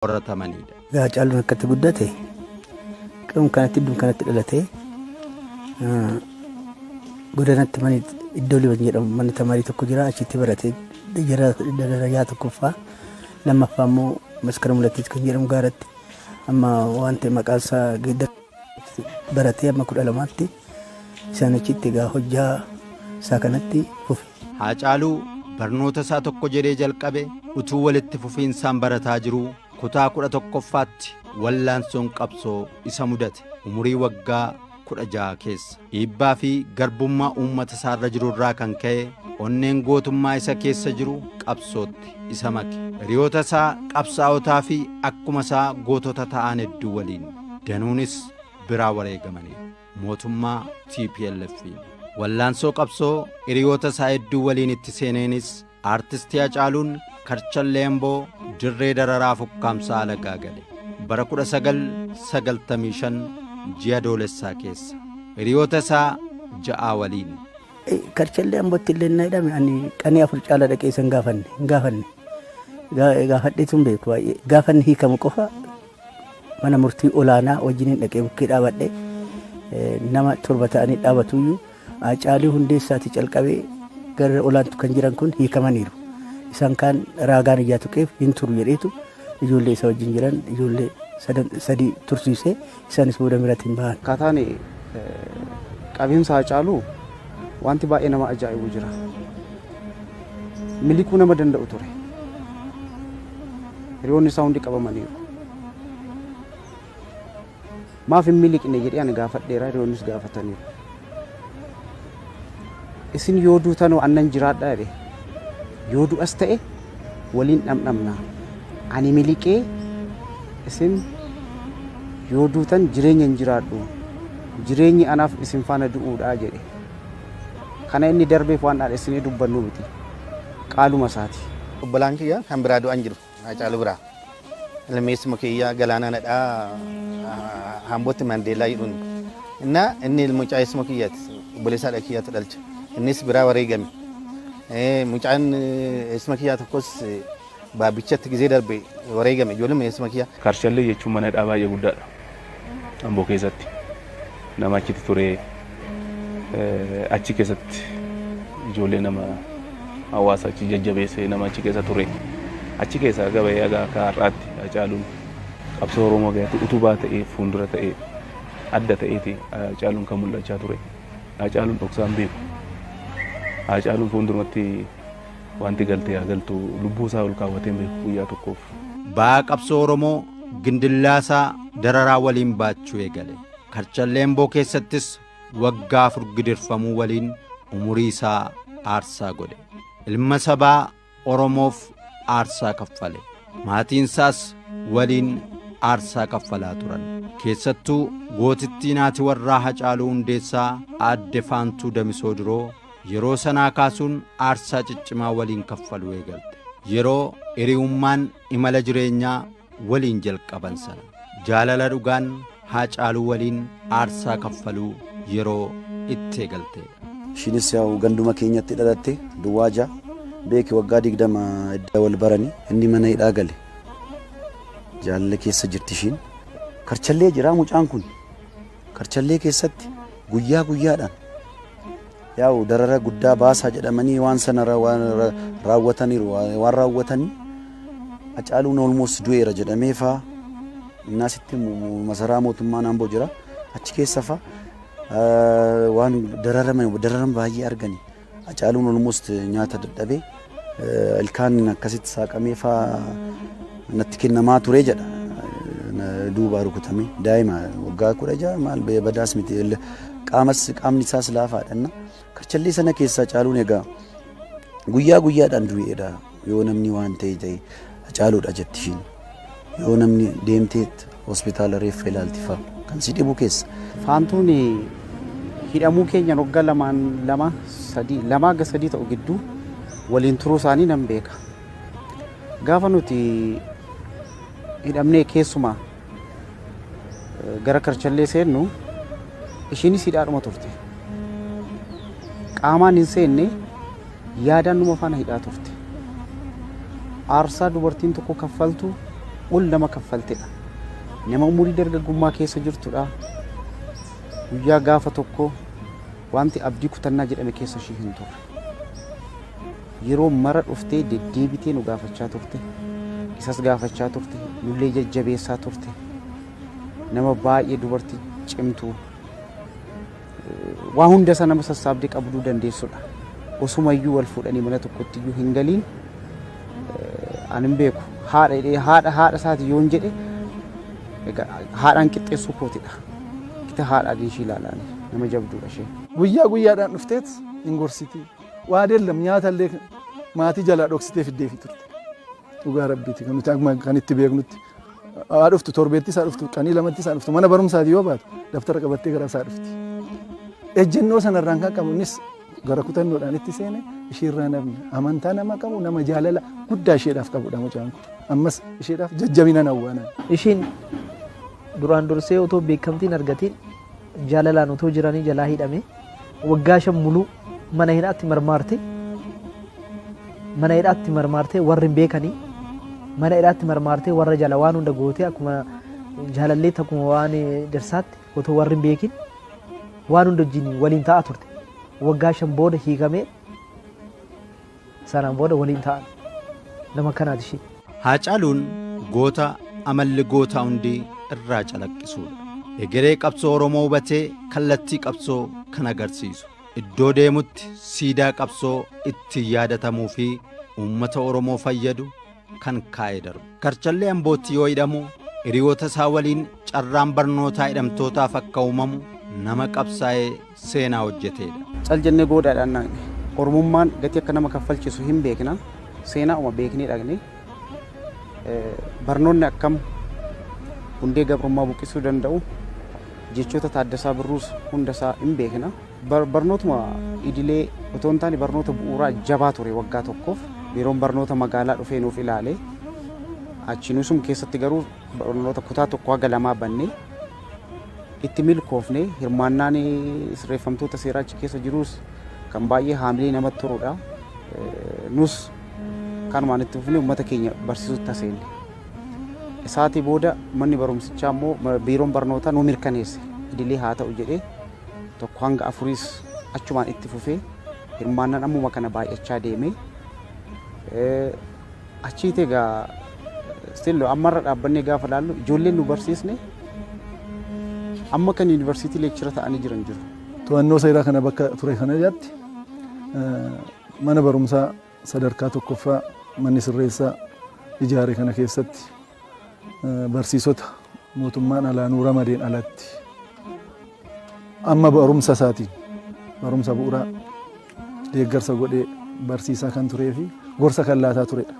Horatamanidha. Haacaaluun akkatti guddate, qe'um kanatti, iddoo kanatti dhalatee, godanatti mana iddoo Liban jedhamu mana tamarii tokko jira, achitti baratee darajaa tokkoffaa, lammaffaa immoo Maskara Mulattiitti kan jedhamu gaaratti amma waan ta'e maqaan isaa baratee amma 12tti isaan achitti egaa hojjaa isaa kanatti fufe. Haacaaluu barnoota isaa tokko jedhee jalqabe utuu walitti fufiinsaan barataa jiruu kutaa 11ffaatti wallaansoon qabsoo isa mudate. Umurii waggaa 16 keessa dhiibbaa fi garbummaa uummata isaarra jiru irraa kan ka'e onneen gootummaa isa keessa jiru qabsootti isa make. Hiriyoota isaa qabsaa'otaa fi akkuma isaa gootota ta'an hedduu waliin danuunis biraa wareegamaniiru mootummaa TPLF. Wallaansoo qabsoo hiriyoota isaa hedduu waliin itti seeneenis aartistii Hacaaluun Karchallee Amboo dirree dararaa fukkaamsaa alagaa gale bara 1995 ji'a Adoolessaa keessa hiriyoota isaa ja'aa waliin. Karchallee Ambootti illee na hidhame, ani qanii 4 caala dhaqee isa hin gaafanne, hin gaafanne. Gaafadheetu hin beeku baay'ee. Gaafa inni hiikamu qofa mana murtii olaanaa wajjiniin dhaqee bukkee dhaabadhe, nama torba ta'anii dhaabatuyyuu Haacaaluu Hundeessaatii calqabee gara olaantu kan jiran kun hiikamaniiru. Isaan kaan raagaan ijaa tuqeef hin turu jedheetu ijoollee isa wajjin jiran ijoollee sadii tursiisee isaanis booda miratti hin bahan. Akkaataan qabiinsa Haacaaluu wanti baay'ee nama ajaa'ibu jira. Miliquu nama danda'u ture. Hiriyoonni isaa hundi qabamaniiru. Maaf hin miliqne jedhee ani gaafadheera, hiriyoonnis gaafataniiru. Isin yoo duutanoo annan jiraadha jedhe. Yoo du'as ta'e waliin dhamdhamna. Ani miliqee isin yoo duutan jireenya hin jiraadhu. Jireenyi anaaf isin faana du'uudha jedhe. Kana inni darbeef waan dhaadhessinee dubbannu miti. Qaaluma isaati. Obbolaan kiyya kan biraa du'an jiru Haacaaluu biraa. Lammeessuma kiyya Galaanaa Nadhaa Hambootti Maandeellaa jedhuun. Innaa inni mucaa eessuma kiyyaati. Obboleessaadha kiyyaatu dhalcha. Innis biraa wareegame. Mucaan eessuma kiyyaa tokkos baabbichatti gizee darbe wareegame. Ijoolleen eessuma kiyyaa. Karshallee jechuun mana hidhaa baay'ee guddaadha. Amboo keessatti nama achitti ture, achi keessatti ijoollee nama hawaasa achi jajjabeessee nama achi keessa ture. Achi keessaa gaba'ee haga akka har'aatti Hacaaluun qabsoo Oromoo keessatti utubaa ta'ee, fuuldura ta'ee, adda ta'eeti Hacaaluun kan mul'achaa ture. Hacaaluun dhoksaan beeku. Hacaaluun fuuldurumatti wanti galtee haa galtu lubbuu isaa ol kaawwatee beeku guyyaa tokkoof. Ba'aa qabsoo Oromoo gindillaasaa dararaa waliin baachuu eegale. Karchallee Amboo keessattis waggaa 4 gidirfamuu waliin umurii isaa aarsaa godhe. Ilma sabaa Oromoof aarsaa kaffale. Maatiin isaas waliin aarsaa kaffalaa turan. Keessattuu gootittiin haati warraa Hacaaluu Hundeessaa aadde Faantuu Damisoo Diroo yeroo sanaa kaasuun aarsaa ciccimaa waliin kaffaluu eegalte. Yeroo hiriyummaan imala jireenyaa waliin jalqaban sana jaalala dhugaan Haacaaluu waliin aarsaa kaffaluu yeroo itti eegalteedha. Ishiinis yaa'u ganduma keenyatti dhalatte, duwwaa 6 beeki, waggaa 20 edda wal baranii inni mana hidhaa gale. Jaalala keessa jirti ishiin. Karchallee jira mucaan kun. Karchallee keessatti guyyaa guyyaadhaan yaa'u darara guddaa baasaa jedhamanii waan sana waan raawwataniiru, waan raawwatanii Hacaaluun almost du'eera jedhamee faa innaasitti masaraa mootummaa Naamboo jira, achi keessa faa waan dararama dararama baay'ee argani. Hacaaluun almost nyaata dadhabee ilkaan akkasitti saaqamee faa natti kennamaa ture jedha. Duuba rukutamee daa'ima waggaa 16 maal badaas miti, qaamas qaamni isaas laafaadha. Karchallee sana keessaa Hacaaluun egaa guyyaa guyyaadhaan du'eedha. Yoo namni waan ta'e ta'e Hacaaluudha jetti ishiin. Yoo namni deemtee hospitaala reeffa ilaalti fa'a kan si dhibu keessa. Faantuun hidhamuu keenyan waggaa lamaan lama sadii lamaa ga sadii ta'u gidduu waliin turuu isaanii nan beeka. Gaafa nuti hidhamnee keessumaa gara Karchallee seennu ishiinis hidhaadhuma turte. Qaamaan hin seenne, yaadaan numa faana hidhaa turte. Aarsaa dubartiin tokko kaffaltu ol nama kaffaltedha. Nama umurii dargaggummaa keessa jirtudha. Guyyaa gaafa tokko wanti abdii kutannaa jedhame keessa ishii hin turre. Yeroo mara dhuftee deddeebitee nu gaafachaa turte. Isas gaafachaa turte. Nullee jajjabeessaa turte. Nama baay'ee dubartii cimtuu. Waa hunda isaa nama sassaabdee qabduu dandeessudha. Osumayyuu wal fuudhanii mana tokkotti iyyuu hin galiin ani hin beeku. Haadha haadha haadha isaati yoon jedhe haadhaan qixxeessuu kootidha. Kita haadhaa ishii ilaalaan nama jabduudha isheen. Guyyaa guyyaadhaan dhufteet hin gorsiti. Waa deellam nyaata illee maatii jalaa dhoksitee fiddeefi turte. Dhugaa rabbiiti kan nuti akkuma kan itti beeknutti. Haa dhuftu torbeetti isaa dhuftu qanii lamatti isaa dhuftu mana barumsaati yoo baatu daftara qabattee gara isaa dhufti. Ejjennoo sanarraan kan qabu innis gara kutannoodhaan itti seene isheerraa namni amantaa nama qabu nama jaalala guddaa isheedhaaf qabudha mucaan kun. Ammas isheedhaaf jajjabina nawwaanaan. Ishiin duraan dursee otoo beekamtiin argatiin jaalalaan otoo jiranii jalaa hidhame waggaa 5 muluu mana hidhaatti marmaarte mana hidhaatti marmaarte warri hin beekanii mana hidhaatti marmaarte warra jala waan hunda gootee akkuma jaalallee akkuma waan dirsaatti otoo warri hin beekin waan hunda wajjin waliin ta'aa turte. Waggaa 5 booda hiikamee sanaan booda waliin ta'an nama kanaati ishee. Haacaaluun goota amalli gootaa hundi irraa calaqqisuudha. Egeree qabsoo Oromoo hubatee kallattii qabsoo kan agarsiisu. Iddoo deemutti siidaa qabsoo ittiin yaadatamuu fi uummata Oromoo fayyadu kan kaa'ee darbu. Karchallee Ambootti yoo hidhamu hiriyoota isaa waliin carraan barnootaa hidhamtootaaf akka uumamu nama qabsaa'ee seenaa hojjeteedha. Cal jennee goodaadhaan naaqne. Oromummaan gatii akka nama kaffalchiisu hin beekna. Seenaa uma beeknee dhaqne. Barnoonni akkam hundee gabrummaa buqqisuu danda'u jechoota Taaddasaa Birruus hunda isaa hin beekna. Barnootuma idilee otoo hin taane barnoota bu'uuraa jabaa ture waggaa tokkoof. Biiroon barnoota magaalaa dhufee nuuf ilaale. Achi nusum keessatti garuu barnoota kutaa 1 haga 2 bannee itti milkoofne. Hirmaannaan sirreeffamtoota seeraa achi keessa jirus kan baay'ee haamilee namatti torudha. Nus kanumaan itti fufnee uummata keenya barsiisuutti taseenne. Isaatii booda manni barumsichaa immoo biiroon barnootaa nu mirkaneesse. Idilee haa ta'u jedhee 1 hanga 4 achumaan itti fufee hirmaannaan ammuma kana baay'achaa deeme. Achiiti egaa still ammarra dhaabbannee gaafa ilaallu ijoolleen nu barsiisne amma kan yuunivarsiitii leekchira ta'anii jiran jiru. To'annoo seeraa kana bakka ture kana jalatti mana barumsaa sadarkaa 1ffaa manni sirreessaa ijaare kana keessatti barsiisota mootummaan alaanuu ramadeen alatti amma barumsa isaatiin barumsa bu'uuraa deeggarsa godhee barsiisaa kan turee fi gorsa kan laataa turedha.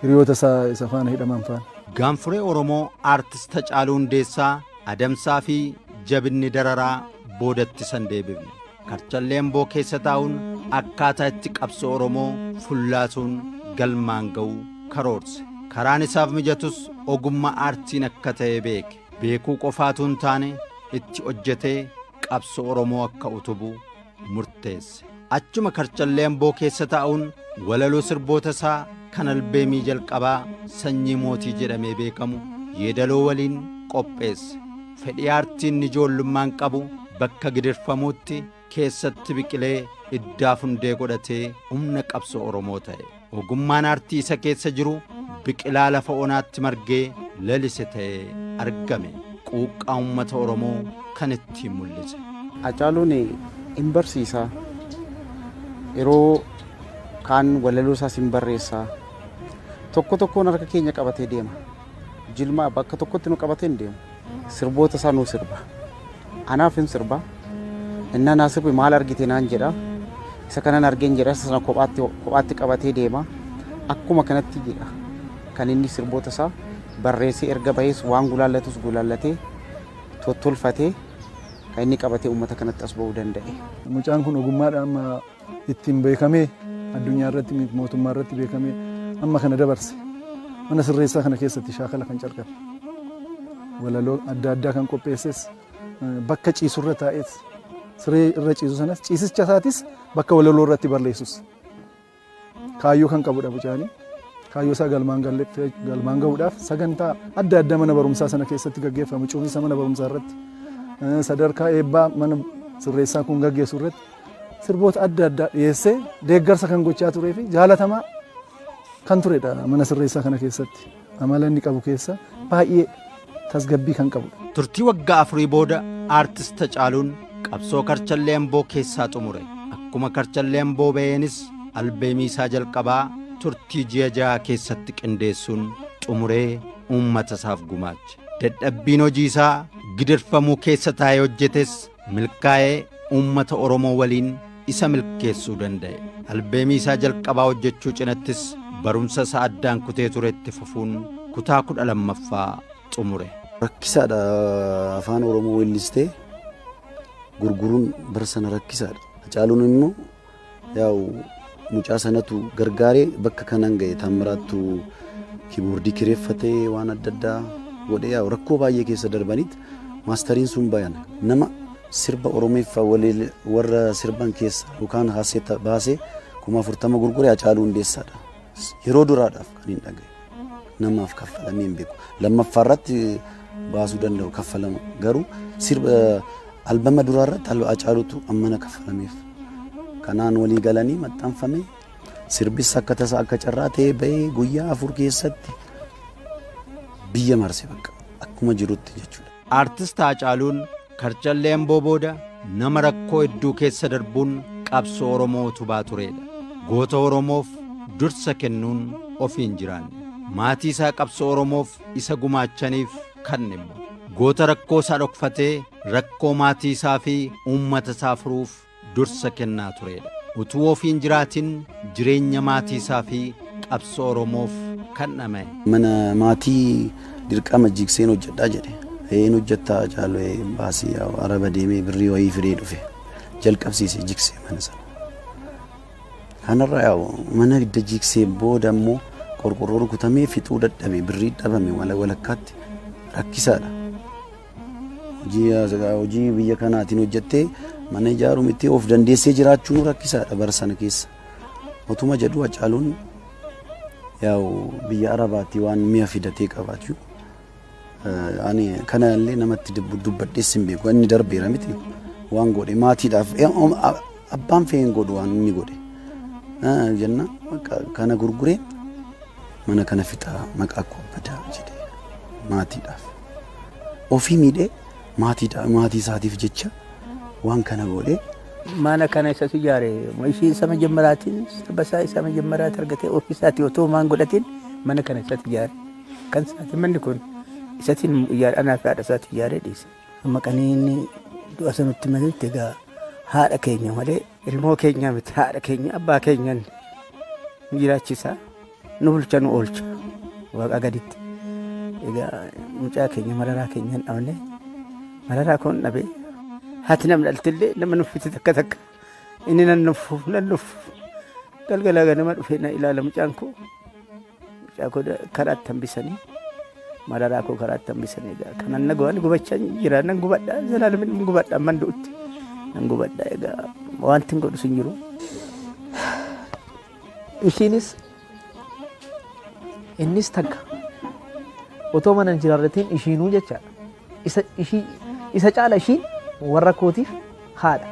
Hiriyoota isaa isa faana hidhaman faana. Gaanfuree Oromoo aartist Haacaaluu Hundeessaa adamsaa fi jabinni dararaa boodatti san deebifne. Karchallee Amboo keessa taa'uun akkaataa itti qabsoo Oromoo fullaasuun galmaan ga'uu karoorse. Karaan isaaf mijatus ogummaa aartiin akka ta'e beeke. Beekuu qofaatu hin taane itti hojjetee qabsoo Oromoo akka utubu murteesse. Achuma Karchallee Amboo keessa taa'uun walaloo sirboota isaa kan albeemii jalqabaa sanyii mootii jedhamee beekamu yeedaloo waliin qopheesse. Fedhii aartiin ijoollummaan qabu bakka gidirfamuutti keessatti biqilee iddaa fundee godhatee humna qabsoo Oromoo ta'e. Ogummaan aartii isa keessa jiru biqilaa lafa onaatti margee lalise ta'ee argame. Quuqqaa uummata Oromoo kan ittiin mul'ise. Haacaaluun hin barsiisa. Yeroo kaan walaloo isaas hin barreessa. Tokko tokkoon harka keenya qabatee deema. Jilma bakka tokkotti nu qabatee hin deemu. Sirboota isaa nu sirba. Anaaf hin sirba. Innaa naa sirbi maal argite naan jedha. Isa kanan argeen jedha. Isa sana kophaatti qabatee deema. Akkuma kanatti jedha. Kan inni sirboota isaa barreessee erga bahees waan gulaallatus gulaallatee tottolfatee kan inni qabatee uummata kanatti as ba'uu danda'e. Mucaan kun ogummaadhaan amma ittiin beekamee addunyaa irratti mootummaa irratti beekamee amma kana dabarse. Mana sirreessaa kana keessatti shaakala kan calqabe. Walaloo adda addaa kan qopheesses bakka ciisurra taa'es siree irra ciisu sanas ciisicha isaatis bakka walaloo irratti barreessus. Kaayyoo kan qabudha mucaanii. Kaayyoo isaa galmaan gahuudhaaf sagantaa adda addaa mana barumsaa sana keessatti gaggeeffamu, cufinsa mana barumsaa irratti, sadarkaa eebbaa mana sirreessaa kun gaggeessu irratti sirboota adda addaa dhiyeessee deeggarsa kan gochaa turee fi jaalatamaa kan turedha mana sirreessaa kana keessatti. Amala inni qabu keessa baay'ee tasgabbii kan qabudha. Turtii waggaa 4 booda aartist Hacaaluun qabsoo Karchallee Amboo keessaa xumure. Akkuma Karchallee Amboo ba'eenis albeemii isaa jalqabaa turtii ji'a 6 keessatti qindeessuun xumuree uummata isaaf gumaache. Dadhabbiin hojii isaa gidirfamuu keessa taa'ee hojjetes milkaa'ee uummata Oromoo waliin isa milkeessuu danda'e. Albeemii isaa jalqabaa hojjechuu cinattis barumsa isaa addaan kutee turetti fufuun kutaa 12ffaa xumure. Rakkisaadha afaan Oromoo weellistee gurguruun bara sana rakkisaadha. Hacaaluun immoo yaa'u mucaa sanatu gargaaree bakka kanaan ga'e. Taammiraattu kiiboordii kireeffatee waan adda addaa godhee yaa'u rakkoo baay'ee keessa darbanitti maastariin sun bayan. Nama sirba Oromeeffaa warra sirban keessa yookaan haaseeta baasee 40,000 gurgure Hacaaluu Hundeessaadha. Yeroo duraadhaaf kan hin dhagaye. Namaaf kaffalamee hin beeku. Lammaffaa irratti baasuu danda'u kaffalama. Garuu sirba albama duraa irratti Hacaaluutu ammana kaffalameef. Kanaan walii galanii maxxanfame. Sirbis akka tasaa akka carraa ta'ee bahee guyyaa 4 keessatti biyya marse bakka akkuma jirutti jechuudha. Aartist Hacaaluun Karchallee Amboo booda nama rakkoo hedduu keessa darbuun qabsoo Oromoo utubaa turedha. Goota Oromoof dursa kennuun ofiin jiraanne. Maatii isaa qabsoo Oromoof isa gumaachaniif kan dhimma. Goota rakkoo isaa dhokfatee rakkoo maatii isaa fi uummata isaa furuuf dursa kennaa turedha. Utuu ofiin jiraatin jireenya maatii isaa fi qabsoo Oromoof kan dhama'e. Mana maatii dirqama jigseen hojjedhaa jedhe. Een hojjettaa Hacaaluu baasii Araba deemee birrii wayii fidee dhufe. Jalqabsiise jigsee mana sana. Kanarraa yaa'u mana hidda jigsee booda immoo qorqorroo rukutamee fixuu dadhabe, birrii dhabame walakkaatti rakkisaadha. Hojii biyya kanaatiin hojjettee mana ijaaruu miti of dandeessee jiraachuun rakkisaadha bara sana keessa. Otuma jedhu Hacaaluun yaa'u biyya Arabaatti waan mi'a fidatee qabaachuu. Ani kana illee namatti dubbadhees hin beeku. Inni darbeera miti waan godhe maatiidhaaf abbaan fe'een godhu waan inni godhe. Jenna kana gurguree mana kana fixaa maqaa koo badaa jedhe maatiidhaaf. Ofii miidhee maatii isaatiif jecha waan kana godhe. Mana kana isatu ijaare ishii isa majammaraatiin sirba isaa isa majammaraatti argatee ofii isaatii otoo maan godhatiin mana kana isatu ijaare. Kan isaati manni kun isatiin ijaare anaa fi haadha isaatti ijaaree dhiise. Amma qaniin du'a sanutti malutti egaa haadha keenya malee ilmoo keenya miti haadha keenya abbaa keenyan nu jiraachisa nu bulcha nu oolcha waaqa gaditti. Egaa mucaa keenya mararaa keenya hin dhabne mararaa koon dhabe haati namni dhaltillee nama nuffiti takka takka inni nan nuffu nan nuffu galgala ganama dhufee na ilaala mucaan koo mucaa koo karaatti hambisanii mararaa koo karaatti hambisanii egaa kanan na go'an gubachaa jira nan gubadha zalaalamin nan gubadha amman du'utti nan gubadha egaa wanti hin godhu sin jiru. Ishiinis innis takka otoo mana hin jiraarratiin ishiinuu jechaadha. Isa caala ishiin warra kootiif haadha.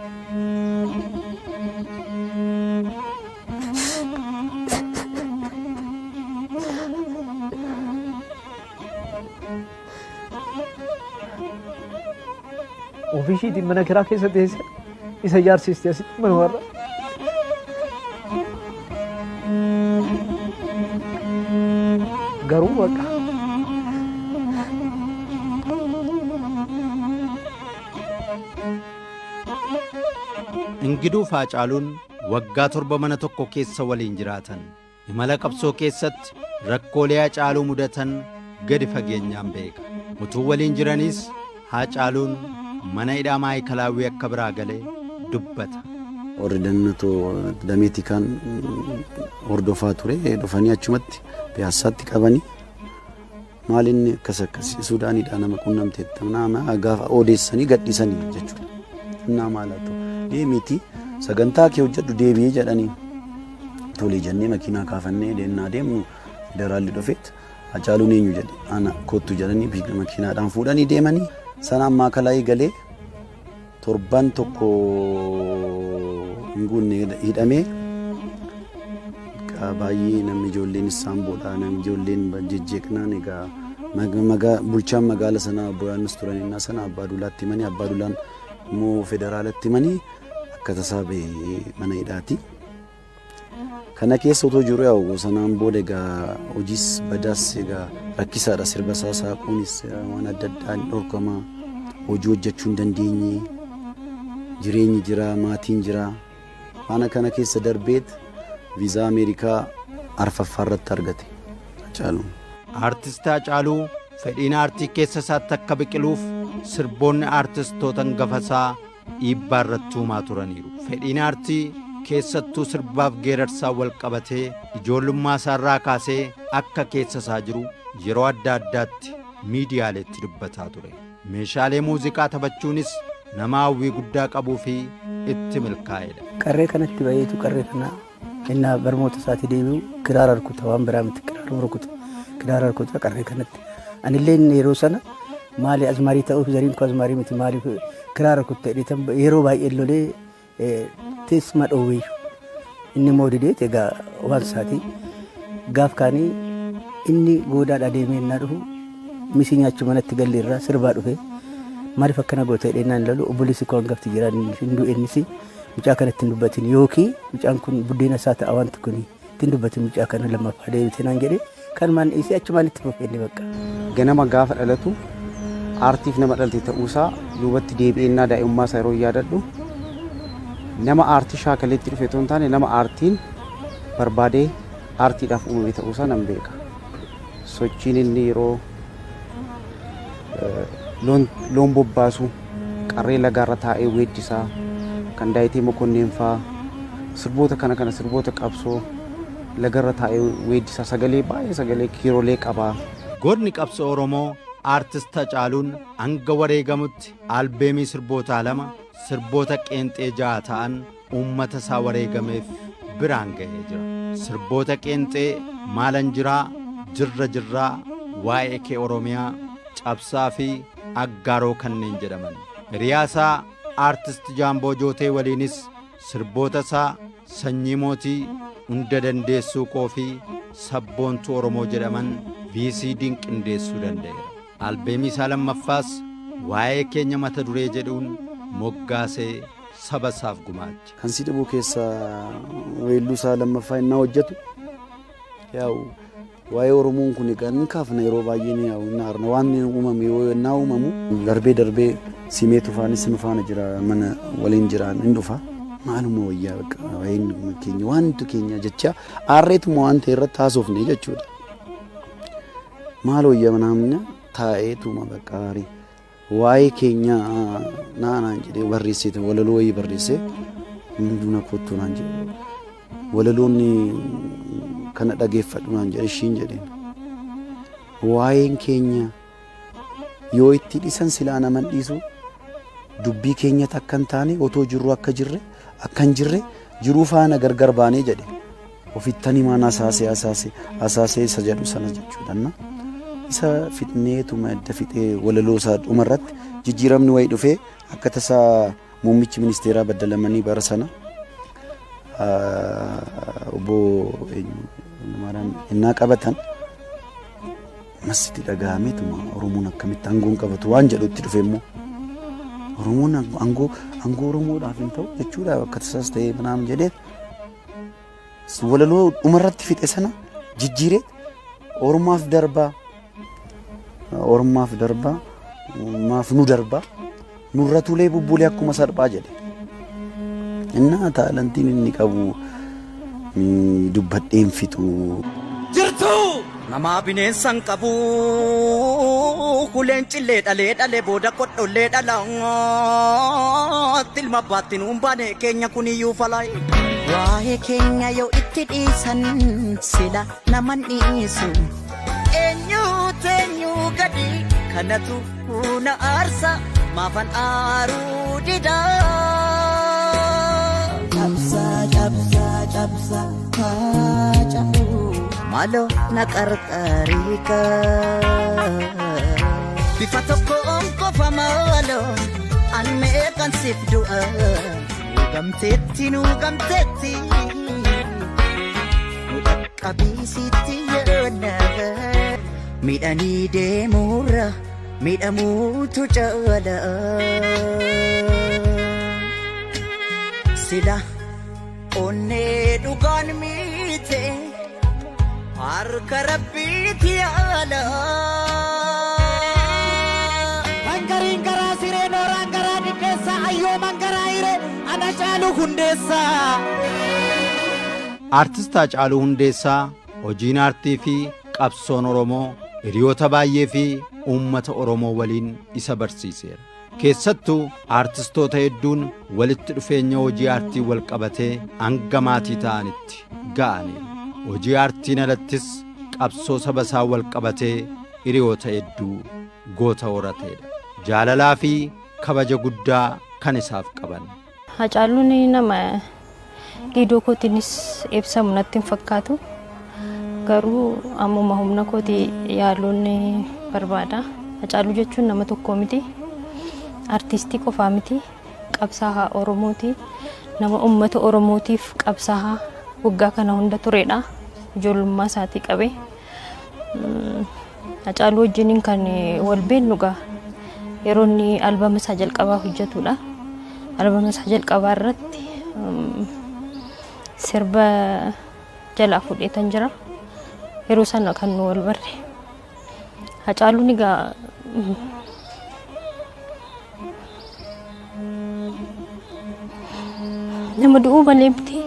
Ofii ishiitiin mana kiraa keessa teesse isa ijaarsiste asitti mana warra. Garuu bakka Ingiduu fi Hacaaluun waggaa 7 mana tokko keessa waliin jiraatan. Imala qabsoo keessatti rakkoolee Hacaaluu mudatan gadi fageenyaan beeka. Utuu waliin jiranis Hacaaluun mana hidhaa Maayikalaawwii akka biraa galee dubbata. Warri dannatoo dameetii kan hordofaa ture dhufanii achumatti piyaassaatti qabanii maal inni akkas akkasii Suudaaniidhaa nama qunnamteetta nama gaafa odeessanii gadhiisanii jechuudha. Innaa maal haa ta'u deemiitii sagantaa kee hojjedhu deebi'ee jedhanii tole jennee makiinaa kaafannee deemnaa deemnu Federaalli dhufeet Hacaaluun eenyu jedhe, ana kottu jedhanii makiinaadhaan fuudhanii deemanii sana ammaa kalaayii galee torban tokko hin guunne hidhamee. Baay'ee namni ijoolleen isaan boodha, namni ijoolleen jejjeeqnaan egaa bulchaan magaala sanaa obbo Yohaannis turaninnaa sana Abbaa Duulaatti himanii, Abbaa Duulaan immoo federaalatti himanii akka tasaa bahee mana hidhaati. Kana keessa otoo jiru yaa'u sanaan booda egaa hojiis badaas egaa rakkisaadha, sirba isaa saaquunis waan adda addaan dhorkama, hojii hojjechuu hin dandeenye, jireenyi jira, maatiin jira. Waan kana keessa darbeet viizaa Ameerikaa arfaffaa irratti argate Hacaaluun. Aartist Hacaaluu fedhiin aartii keessa isaatti akka biqiluuf sirboonni aartistoota hangafa isaa dhiibbaa irratti uumaa turaniiru. Fedhiin aartii keessattuu sirbaaf geerarsaa wal qabatee ijoollummaa isaarraa kaasee akka keessa isaa jiru yeroo adda addaatti miidiyaaleetti dubbataa ture. Meeshaalee muuziqaa taphachuunis nama hawwii guddaa qabuu fi itti milkaa'edha. Qarree kanatti baay'eetu qarree kana innaa barmoota isaatii deebi'u kiraara rukuta, waan biraa miti, kiraara rukuta, kiraara rukuta qarree kanatti. Anillee yeroo sana maali azmaarii ta'uuf, zariin koo azmaarii miti, maaliif kiraara rukutta jedhee yeroo baay'ee lolee teessuma dhoowweeyyu. Inni immoo dideet egaa waan isaatii gaaf kaanii inni goodaadhaa deemee innaa dhufu misii nyaachuu manatti galli irraa sirbaa dhufe maaliif akkana goota jedhee naan lalu, obboleessi koo hangafti jira hin du'e, innis mucaa kanatti hin dubbatin yookiin mucaan kun buddeena isaa ta'a wanti kun ittiin dubbatin, mucaa kana lammaffaa deebite naan jedhee kanumaan dhiisee achumaan itti fufee inni bakka. Ganama gaafa dhalatu aartiif nama dhalte ta'uusaa duubatti deebi'eennaa daa'imummaa isaa yeroo yaadadhu nama aartii shaakaleetti dhufe otoo hin taane nama aartiin barbaadee aartiidhaaf uumame ta'uusaa nan beeka. Sochiin inni yeroo loon bobbaasu qarree lagaarra taa'ee weeddisaa kan Daayitee Mokonneen fa'aa sirboota kana kana sirboota qabsoo lagarra taa'ee weeddisaa sagalee baay'ee sagalee kiirolee qabaa. Gootni qabsoo Oromoo Aartist Hacaaluun hanga wareegamutti albeemii sirbootaa 2, sirboota qeenxee 6 ta'an uummata isaa wareegameef biraan ga'ee jira. Sirboota qeenxee Maalan Jiraa, Jirra Jirraa, Waa'ee Kee Oromiyaa, Cabsaa fi Aggaaroo kanneen jedhaman. Hiriyaasaa Aartist Jaamboo Jootee waliinis sirboota isaa Sanyii Mootii, Hunda Dandeessuu Koo fi Sabboontuu Oromoo jedhaman VCD'n qindeessuu danda'eera. Albeemii isaa lammaffaas Waa'ee Keenya mata duree jedhuun moggaasee saba isaaf gumaache. Kan si dhibu keessaa weelluu isaa lammaffaa innaa hojjetu yaa'u waa'ee Oromoon kun egaa ni kaafna, yeroo baay'ee ni yaa'u inni haarna waan uumame yoo innaa uumamu darbee darbee simee tufaanis nu faana jira, mana waliin jiraan hin dhufa. Maaluma wayyaa bakka waa'een keenya wantu keenya jecha aarreetuma waan ta'e irratti haasofne jechuudha. Maal wayyaa namni taa'eetuma bakka aarii waa'ee keenya naanaan jedhee barreessee walaloo wayii barreessee hunduu na kottu naan jedhe. Walaloonni kana dhageeffadhu naan jedhe ishiin jedheen. Waa'een keenya yoo itti dhisan silaa naman dhiisu, dubbii keenyatti akka hin taane otoo jirru akka jirre akka hin jirre jiruu faana gargar baanee jedhe. Ofittan himaan asaasee asaasee asaasee isa jedhu sana jechuudha. Isa fixneetuma edda fixee walaloo isaa dhumarratti jijjiiramni wayii dhufee akka tasaa muummichi ministeeraa baddalamanii bara sana obbo innaa qabatan masitti dhaga'ameetuma Oromoon akkamitti aangoon qabatu waan jedhutti dhufe immoo Oromoon aangoo aangoo Oromoodhaaf hin ta'u jechuudha akka tasaas ta'ee manaam jedhee walaloo dhumarratti fixe sana jijjiiree Oromaaf darbaa, Oromaaf darbaa, maaf nu darbaa, nurra tulee bubbulee akkuma salphaa jedhe. Innaa taalantiin inni qabu dubbadheen fixu. Jirtu namaa bineensan qabu kuleen cillee dhalee dhalee booda kodhollee dhala ilma abbaatti nuun baane keenya kuniyyuu falaayi. Waa'ee keenya yoo itti dhiisan sila naman dhiisu. Eenyu teenyu gadi kanatu na aarsa maafan aaruu dida. Cabsaa cabsaa cabsaa haa cabuu. Maaloo na qarqaariika. Bifa tokkoon qofa maaloo an meeqan siif du'a. Nuugamteetti nuugamteetti nu dhaqqabiisitti yoona. Miidhanii deemuurra miidhamuutu caala. Sila onnee dhugaan miite harka rabbiiti yaala. Mangariin garaa siree nooraan garaa dhidheessa ayyoo mangaraa hiree ana Caaluu Hundeessaa. Aartist Haacaaluu Hundeessaa hojiin aartii fi qabsoon Oromoo hiriyoota baay'ee fi uummata Oromoo waliin isa barsiiseera. Keessattuu aartistoota hedduun walitti dhufeenya hojii aartii wal qabatee hanga maatii ta'anitti ga'aniiru. Hojii aartiin alattis qabsoo saba isaa wal qabatee hiriyoota hedduu goota horateedha. Jaalalaa fi kabaja guddaa kan isaaf qaban. Hacaaluun nama giidoo kootiinis ibsamu natti hin fakkaatu. Garuu ammuma humna kootii yaaluun barbaada. Hacaaluu jechuun nama tokko miti. Artistii qofaa miti. Qabsaa'aa Oromooti. Nama uummata Oromootiif qabsaa'aa waggaa kana hunda turedha. Ijoollummaa isaatii qabee. Hacaaluu wajjiniin kan wal beeknu gaa yeroo inni albama isaa jalqabaa hojjetudha. Albama isaa jalqabaa irratti sirba jalaa fuudheetan jira. Yeroo sana kan nu wal barre. Hacaaluun egaa nama du'uu malee miti.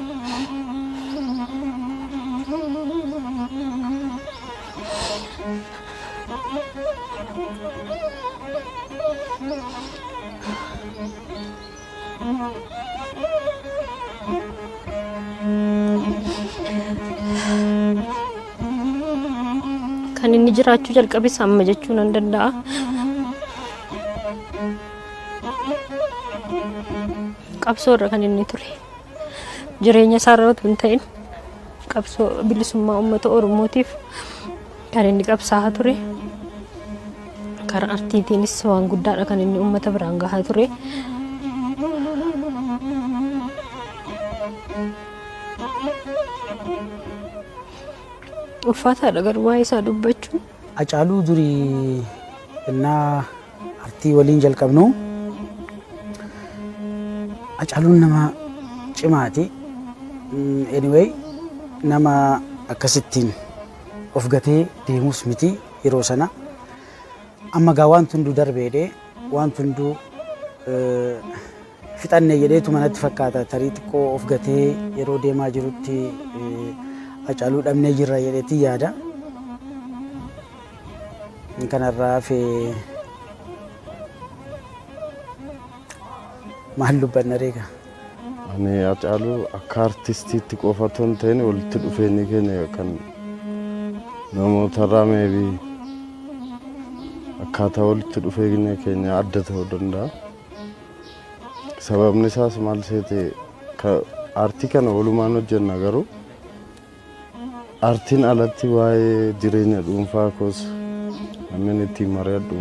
Kan inni jiraachuu jalqabes amma jechuu nan danda'a. Qabsoo irra kan inni ture. Jireenya isaa irra otoo hin ta'in qabsoo bilisummaa uummata Oromootiif kan inni qabsaa'aa ture. Karaa artiitiinis waan guddaadha kan inni uummata biraan gahaa ture. Ulfaataadha garuu waa'ee isaa dubbachuun. Hacaaluu durii innaa artii waliin jalqabnu Hacaaluun nama cimaati. Anyway nama akkasittiin of gatee deemus miti yeroo sana. Amma gaa wanti hunduu darbeedhe wanti hunduu fixanne jedheetu manatti fakkaata. Tarii xiqqoo of gatee yeroo deemaa jirutti Hacaaluu dhabnee jirra jedheetti yaada. Kanarraa hafee maal dubbanna reega? Ani Hacaaluu akka artistiitti qofa otoo hin ta'in walitti dhufeenyi keenya kan namootarraa maybe akkaataa walitti dhufeenya keenya adda ta'uu danda'a. Sababni isaas maal seete aartii kana walumaan hojjenna garuu aartiin alatti waa'ee jireenya dhuunfaa koos namni ittiin mari'adhu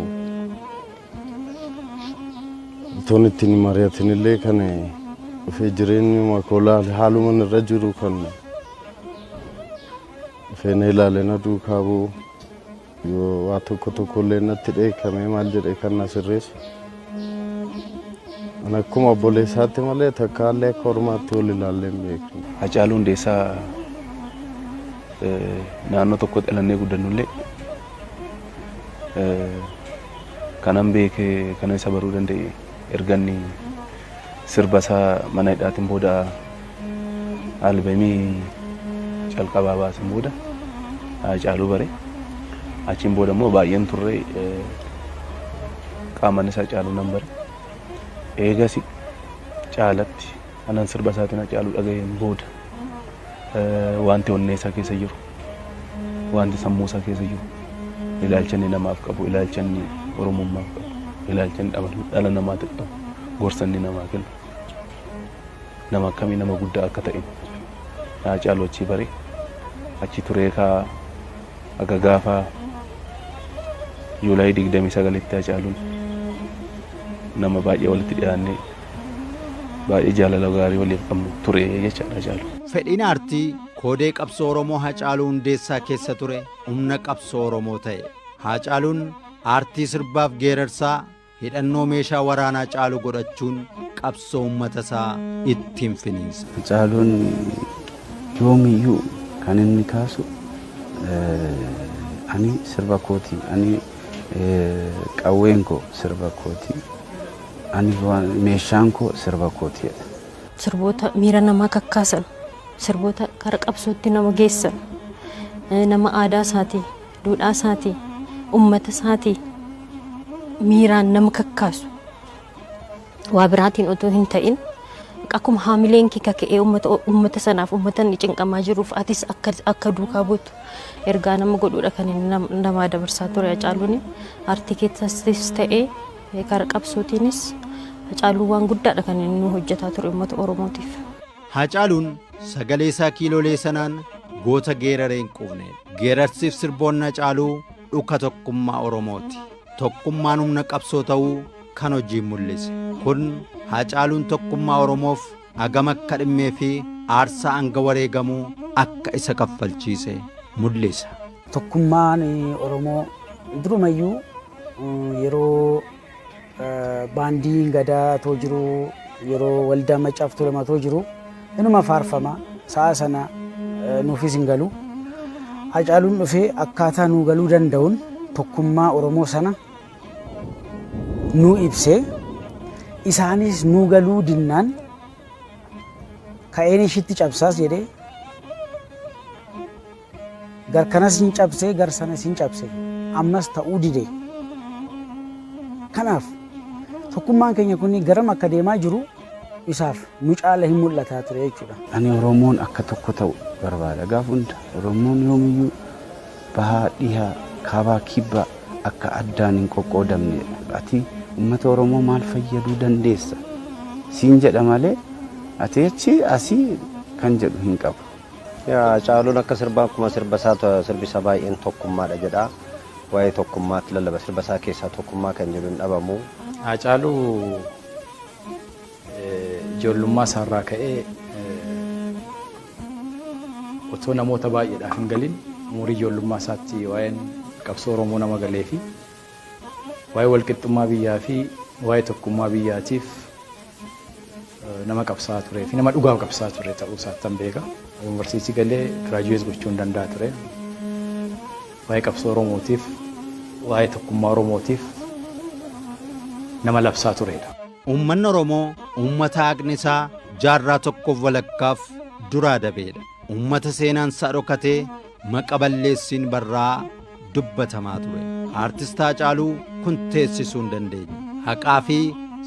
otoon ittiin mari'atin illee kan dhufee jireenyuma koo laale haaluma irra jiru kan dhufee na ilaale na duukaa bu'u yoo waa tokko tokko illee natti dheekkamee maal jedhee kan na sirreessu. Ani akkuma obboleessaatti malee takka illee akka ormaatti wal ilaallee hin beeknu. Hacaaluu Hundeessaa naannoo tokkotti dhalannee guddannullee kanan beekee kanan isa baruu danda'e erga inni sirba isaa mana hidhaatiin booda albeemii calqabaa baasin booda Hacaaluu bare. Achiin booda immoo baay'een turre qaamaan isaa Hacaaluu nan bare. Eegasi caalatti anan sirba isaatiin Hacaaluu dhaga'een booda wanti onnee isaa keessa jiru wanti sammuu isaa keessa jiru ilaalcha inni namaaf qabu ilaalcha inni Oromummaaf qabu ilaalcha inni dhala namaatiif qabu gorsa inni namaa kennu nama akkamii nama guddaa akka ta'e Hacaaluu achii bare. Achi turee kaa akka gaafa Juulaayii 29tti Hacaaluun nama baay'ee walitti dhiyaannee baay'ee jaalala gaarii waliif qabnu ture jechaadha Hacaaluun. Fedhiin aartii koodee qabsoo Oromoo Hacaaluu Hundeessaa keessa ture humna qabsoo Oromoo ta'e. Hacaaluun aartii sirbaaf geerarsaa hidhannoo meeshaa waraanaa caalu godhachuun qabsoo uummata isaa ittiin finiinsa. Hacaaluun yoomiyyuu kan inni kaasu ani sirba kooti, ani qawween koo sirba kooti, ani meeshaan koo sirba kooti jedha. Sirboota miira namaa kakkaasan, sirboota kara qabsootti nama geessan, nama aadaa isaatii, duudhaa isaatii, uummata isaatii miiraan nama kakkaasu waa biraatiin otoo hin ta'in akkuma haamileen kee kaka'ee uummata sanaaf, uummata inni cinqamaa jiruuf atis akka duukaa buutu ergaa nama godhuudha kan inni namaa dabarsaa ture Hacaaluun. Aartii keessattis ta'ee karaa qabsootiinis Hacaaluun waan guddaadha kan inni hojjetaa ture uummata Oromootiif. Hacaaluun sagalee isaa kiilolee sanaan goota geeraree hin quufnedha. Geerarsiif sirboonni Hacaaluu dhuka tokkummaa Oromooti. Tokkummaan humna qabsoo ta'uu kan hojiin mul'ise. Kun Hacaaluun tokkummaa Oromoof hagam akka dhimmee fi aarsaa hanga wareegamuu akka isa kaffalchiise mul'isa. Tokkummaan Oromoo durumayyuu yeroo baandiin gadaa too jiru, yeroo waldaa Maccaaf Tuulamaa too jiru inuma faarfama, sa'a sana nuufis hin galu. Hacaaluun dhufee akkaataa nuu galuu danda'uun tokkummaa Oromoo sana nuu ibsee, isaanis nuu galuu dinnaan ka'een ishitti cabsaas jedhee gar kanas hin cabsee, gar sanas hin cabsee, ammas ta'uu dide. Kanaaf tokkummaan keenya kun garam akka deemaa jiru isaaf nu caala hin mul'ataa ture jechuudha. Ani Oromoon akka tokko ta'u barbaada. Gaaf hunda Oromoon yoomiyyuu bahaa, dhihaa, kaabaa, kibbaa akka addaan hin qoqqoodamnedha. Ati uummata Oromoo maal fayyaduu dandeessa? Siin jedha malee ati achi asii kan jedhu hin qabu. Hacaaluun akka sirbaa akkuma sirba isaa, sirbi isaa baay'een tokkummaadha jedha. Waa'ee tokkummaatti lallaba, sirba isaa keessaa tokkummaa kan jedhu hin dhabamu. Hacaaluu ijoollummaa isaarraa ka'ee otoo namoota baay'eedhaaf hin galin umurii ijoollummaa isaatti waa'een qabsoo Oromoo nama galee fi waa'ee walqixxummaa biyyaa fi waa'ee tokkummaa biyyaatiif nama qabsaa turee fi nama dhugaaf qabsaa ture ta'uu isaattan beeka. Yuunivarsiitii galee giraajuweet gochuu hin danda'a ture. Waa'ee qabsoo Oromootiif, waa'ee tokkummaa Oromootiif nama labsaa turedha. Uummanni Oromoo uummata haqni isaa jaarraa tokkoof walakkaaf duraa dabeedha. Uummata seenaan isaa dhokatee maqa balleessiin barraa dubbatamaa ture. Aartist Hacaaluu kun teessisuu hin dandeenye. Haqaa fi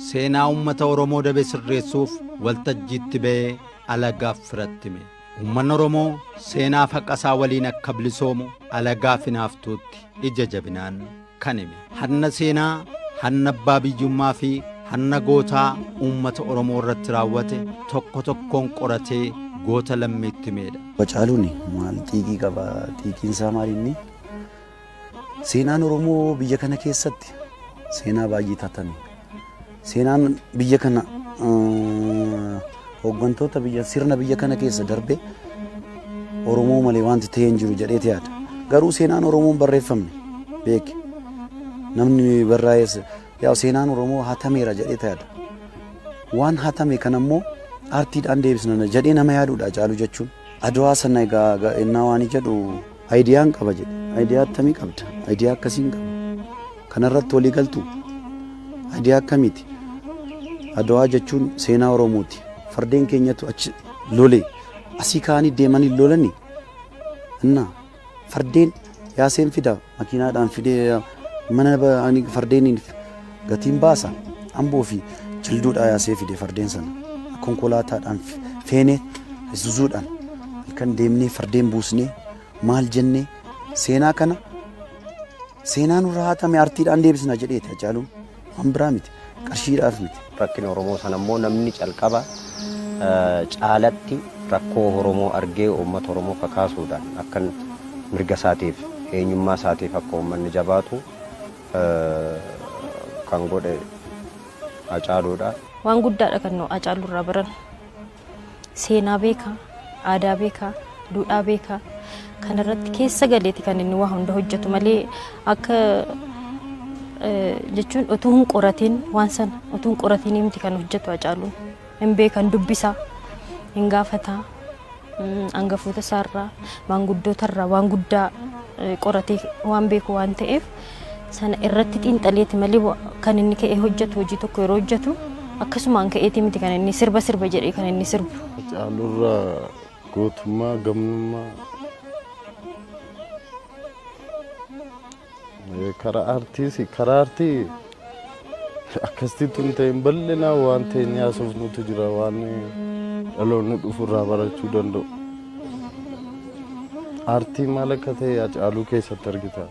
seenaa uummata Oromoo dabe sirreessuuf waltajjiitti ba'ee alagaaf firatti hime. Uummanni Oromoo seenaaf haqa isaa waliin akka bilisoomu alagaaf hinaaftuutti ija jabinaan kan hime. Hanna seenaa, hanna abbaa biyyummaa fi hanna gootaa uummata Oromoo irratti raawwate tokko tokkoon qoratee goota lammiitti himeedha. Hacaaluun maal xiiqii qaba? Xiiqiin isaa maal inni? Seenaan Oromoo biyya kana keessatti seenaa baay'ee taatame. Seenaan biyya kana hooggantoota biyya sirna biyya kana keessa darbe Oromoo malee wanti ta'e hin jiru jedheeti yaada. Garuu seenaan Oromoo hin barreeffamne beeki. Namni barraa'es yaa seenaan Oromoo hatameera jedheeti yaada. Waan hatame kana immoo aartiidhaan deebisna jedhee nama yaaduudha Hacaaluu jechuun. Adwaa sana egaa innaa waan jedhu aayidiyaan qaba jedhe. Aayidiyaa akkamii qabda? Aayidiyaa akkasiin qaba. Kanarratti walii galtu? Aayidiyaa akkamiiti? Adwaa jechuun seenaa Oromooti. Fardeen keenyatu achi lole. Asii ka'anii deemanii lolani. Innaa fardeen yaaseen fida makiinaadhaan fidee mana fardeeniin gatiin baasa. Amboo fi jilduudhaa yaasee fide fardeen sana. Konkolaataadhaan feenee Isuzuudhaan halkan deemnee fardeen buusnee maal jennee seenaa kana seenaa nurraa hatame aartiidhaan deebisna jedheeti Hacaaluun. Waan biraa miti, qarshiidhaaf miti. Rakkina Oromoo sana immoo namni calqaba caalatti Rakkoo Oromoo argee uummata Oromoo kakaasuudhaan akka mirga isaatiif, eenyummaa isaatiif akka uummanni jabaatu kan godhe Hacaaluudha. Waan guddaadha kan nu Hacaaluu irraa barannu. Seenaa beekaa, aadaa beekaa, duudhaa beekaa. Kanarratti keessa galeeti kan inni waa hunda hojjetu malee akka jechuun utuu hin qoratiin, waan sana utuu hin qoratiin miti kan hojjetu Hacaaluun. Hin beekan, dubbisaa, hin gaafataa, hangafoota isaarraa, maanguddoota irraa waan guddaa qoratee waan beeku waan ta'eef, sana irratti xiinxaleeti malee kan inni ka'ee hojjetu. Hojii tokko yeroo hojjetu akkasumaan ka'eeti miti kan inni sirba sirba jedhee kan inni sirbu. Hacaaluurraa gootummaa, gamnummaa, karaa aartiis, karaa aartii akkasitti tun ta'in bal'inaan waan ta'e haasofnutu jira, waan dhaloonni dhufurraa barachuu danda'u. Aartii maal akka ta'e Hacaaluu keessatti argita.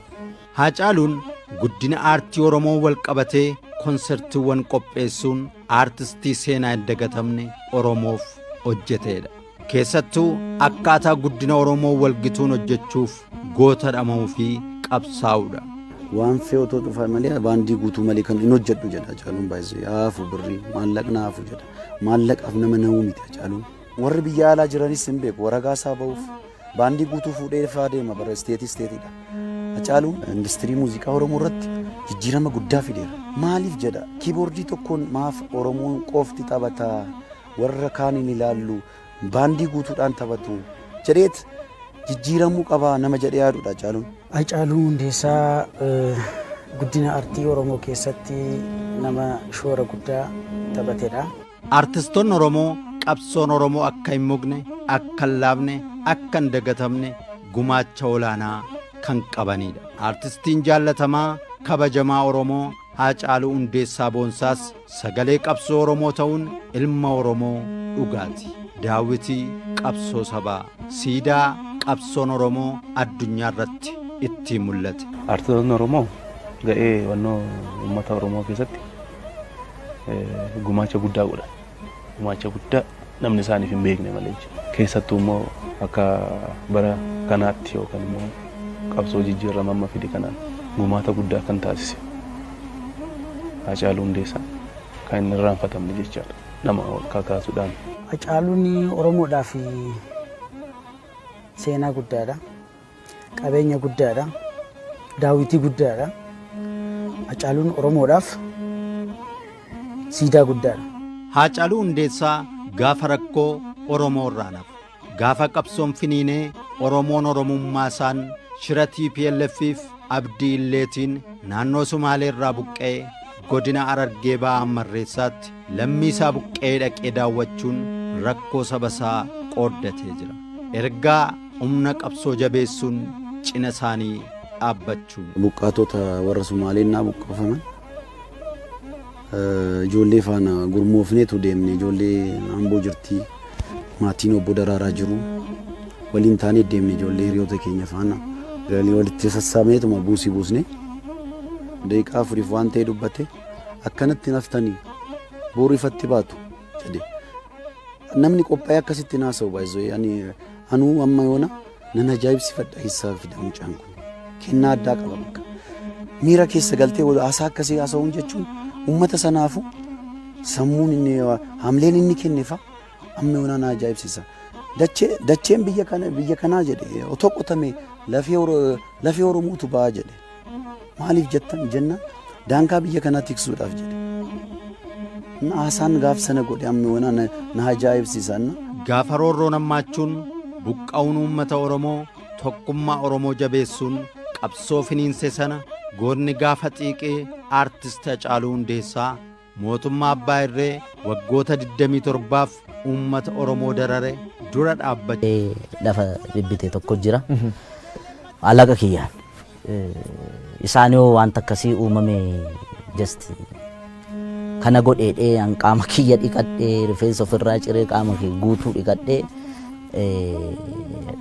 Haacaaluun guddina aartii Oromoo wal qabatee konsertiiwwan qopheessuun aartistii seenaa hin dagatamne Oromoof hojjeteedha. Keessattuu akkaataa guddina Oromoo walgituun hojjechuuf goota dhama'uu fi qabsaa'uudha. Waan fe'u otoo dhufa malee baandii guutuu malee kan hin hojjedhu jedha Hacaaluun baay'isee. Haafu birrii maallaqna haafu jedha. Maallaqaaf nama na'uu miti Hacaaluun. Warri biyya alaa jiranis hin beeku, waraqaa isaa ba'uuf baandii guutuu fuudhee faa deema bara isteetii isteetiidha. Hacaaluun industirii muuziqaa Oromoo irratti jijjiirama guddaa fideera. Maaliif jedha, kiiboordii tokkoon maaf Oromoon qofti taphataa, warra kaan hin ilaallu, baandii guutuudhaan taphatu jedheet jijjiiramuu qaba nama jedhee yaadudha Hacaaluun. Hacaaluu Hundeessaa guddina aartii Oromoo keessatti nama shoora guddaa taphatedha. Artistoonni Oromoo qabsoon Oromoo akka hin mugne, akka hin laafne, akka hin dagatamne gumaacha olaanaa kan qabanidha. Artistiin jaallatamaa kabajamaa Oromoo Haacaaluu Hundeessaa Boonsaas sagalee qabsoo Oromoo ta'uun ilma Oromoo dhugaati. Daawwitii qabsoo sabaa, siidaa qabsoon Oromoo addunyaa irratti ittiin mul'ate. Artistoonni Oromoo ga'ee wannoo uummata Oromoo keessatti gumaacha guddaa godhan. Gumaacha guddaa namni isaaniif hin beekne malee. Keessattuu immoo akka bara kanaatti yookaan immoo qabsoo jijjiirama amma fide kanaan gumaata guddaa kan taasise Haacaaluu Hundeessaa kan hin irraanfatamne jechaadha. Nama kakaasuudhaan. Hacaaluun Oromoodhaaf seenaa guddaadha. Qabeenya guddaadha. Daawwitii guddaadha. Hacaaluun Oromoodhaaf siidaa guddaadha. Haacaaluu Hundeessaa gaafa rakkoo Oromoo irraa nafu. Gaafa qabsoon finiinee Oromoon Oromummaa isaan shira TPLFif Abdii Illeetiin naannoo Sumaalee irraa buqqee godina Harargee Ba'aa Hammarreessaatti lammii isaa buqqee dhaqee daawwachuun rakkoo saba isaa qooddatee jira. Ergaa humna qabsoo jabeessuun cina isaanii dhaabbachuun. Buqqaatota warra Sumaaleen naa buqqaafaman ijoollee faana gurmoofneetu deemne, ijoollee Amboo jirti, maatiin obbo Daraaraa jiru, waliin taanee deemne, ijoollee hiriyoota keenya faana galii walitti sassaabeetuma buusii buusne. Daqiiqaa 4f waan ta'e dubbate, akkanatti naftanii boru ifatti baatu jedhe. Namni qophaa'ee akkasitti naasa'u baay'isoo ani anuu amma yoona nan ajaa'ibsifadha. Eessaa fida mucaan kun? Kennaa addaa qaba bakka. Miira keessa galtee haasaa akkasii haasa'uun jechuun uummata sanaafu sammuun inni hamleen inni kenne fa amma yoona na ajaa'ibsiisa. Dacheen biyya kana biyya kanaa jedhe otoo qotame lafee Oromootu ba'a jedhe. Maaliif jettan jenna, daangaa biyya kanaa tiksuudhaaf jedhe. Haasaan gaaf sana godhe amma yoona na ajaa'ibsiisa. Gaafa roorroon hammaachuun buqqa'uun uummata Oromoo tokkummaa Oromoo jabeessuun qabsoo finiinse sana goonni gaafa xiiqee aartist Hacaaluu Hundeessaa mootummaa Abbaa Irree waggoota 27f uummata Oromoo darare dura dhaabbate. Lafa bibbite tokko jira. Alaqa kiyyaan. Isaan yoo wanta akkasii uumame just kana godheedhee an qaama kiyya dhiqadhee, rifeensa ofirraa ciree, qaama kiyya guutuu dhiqadhee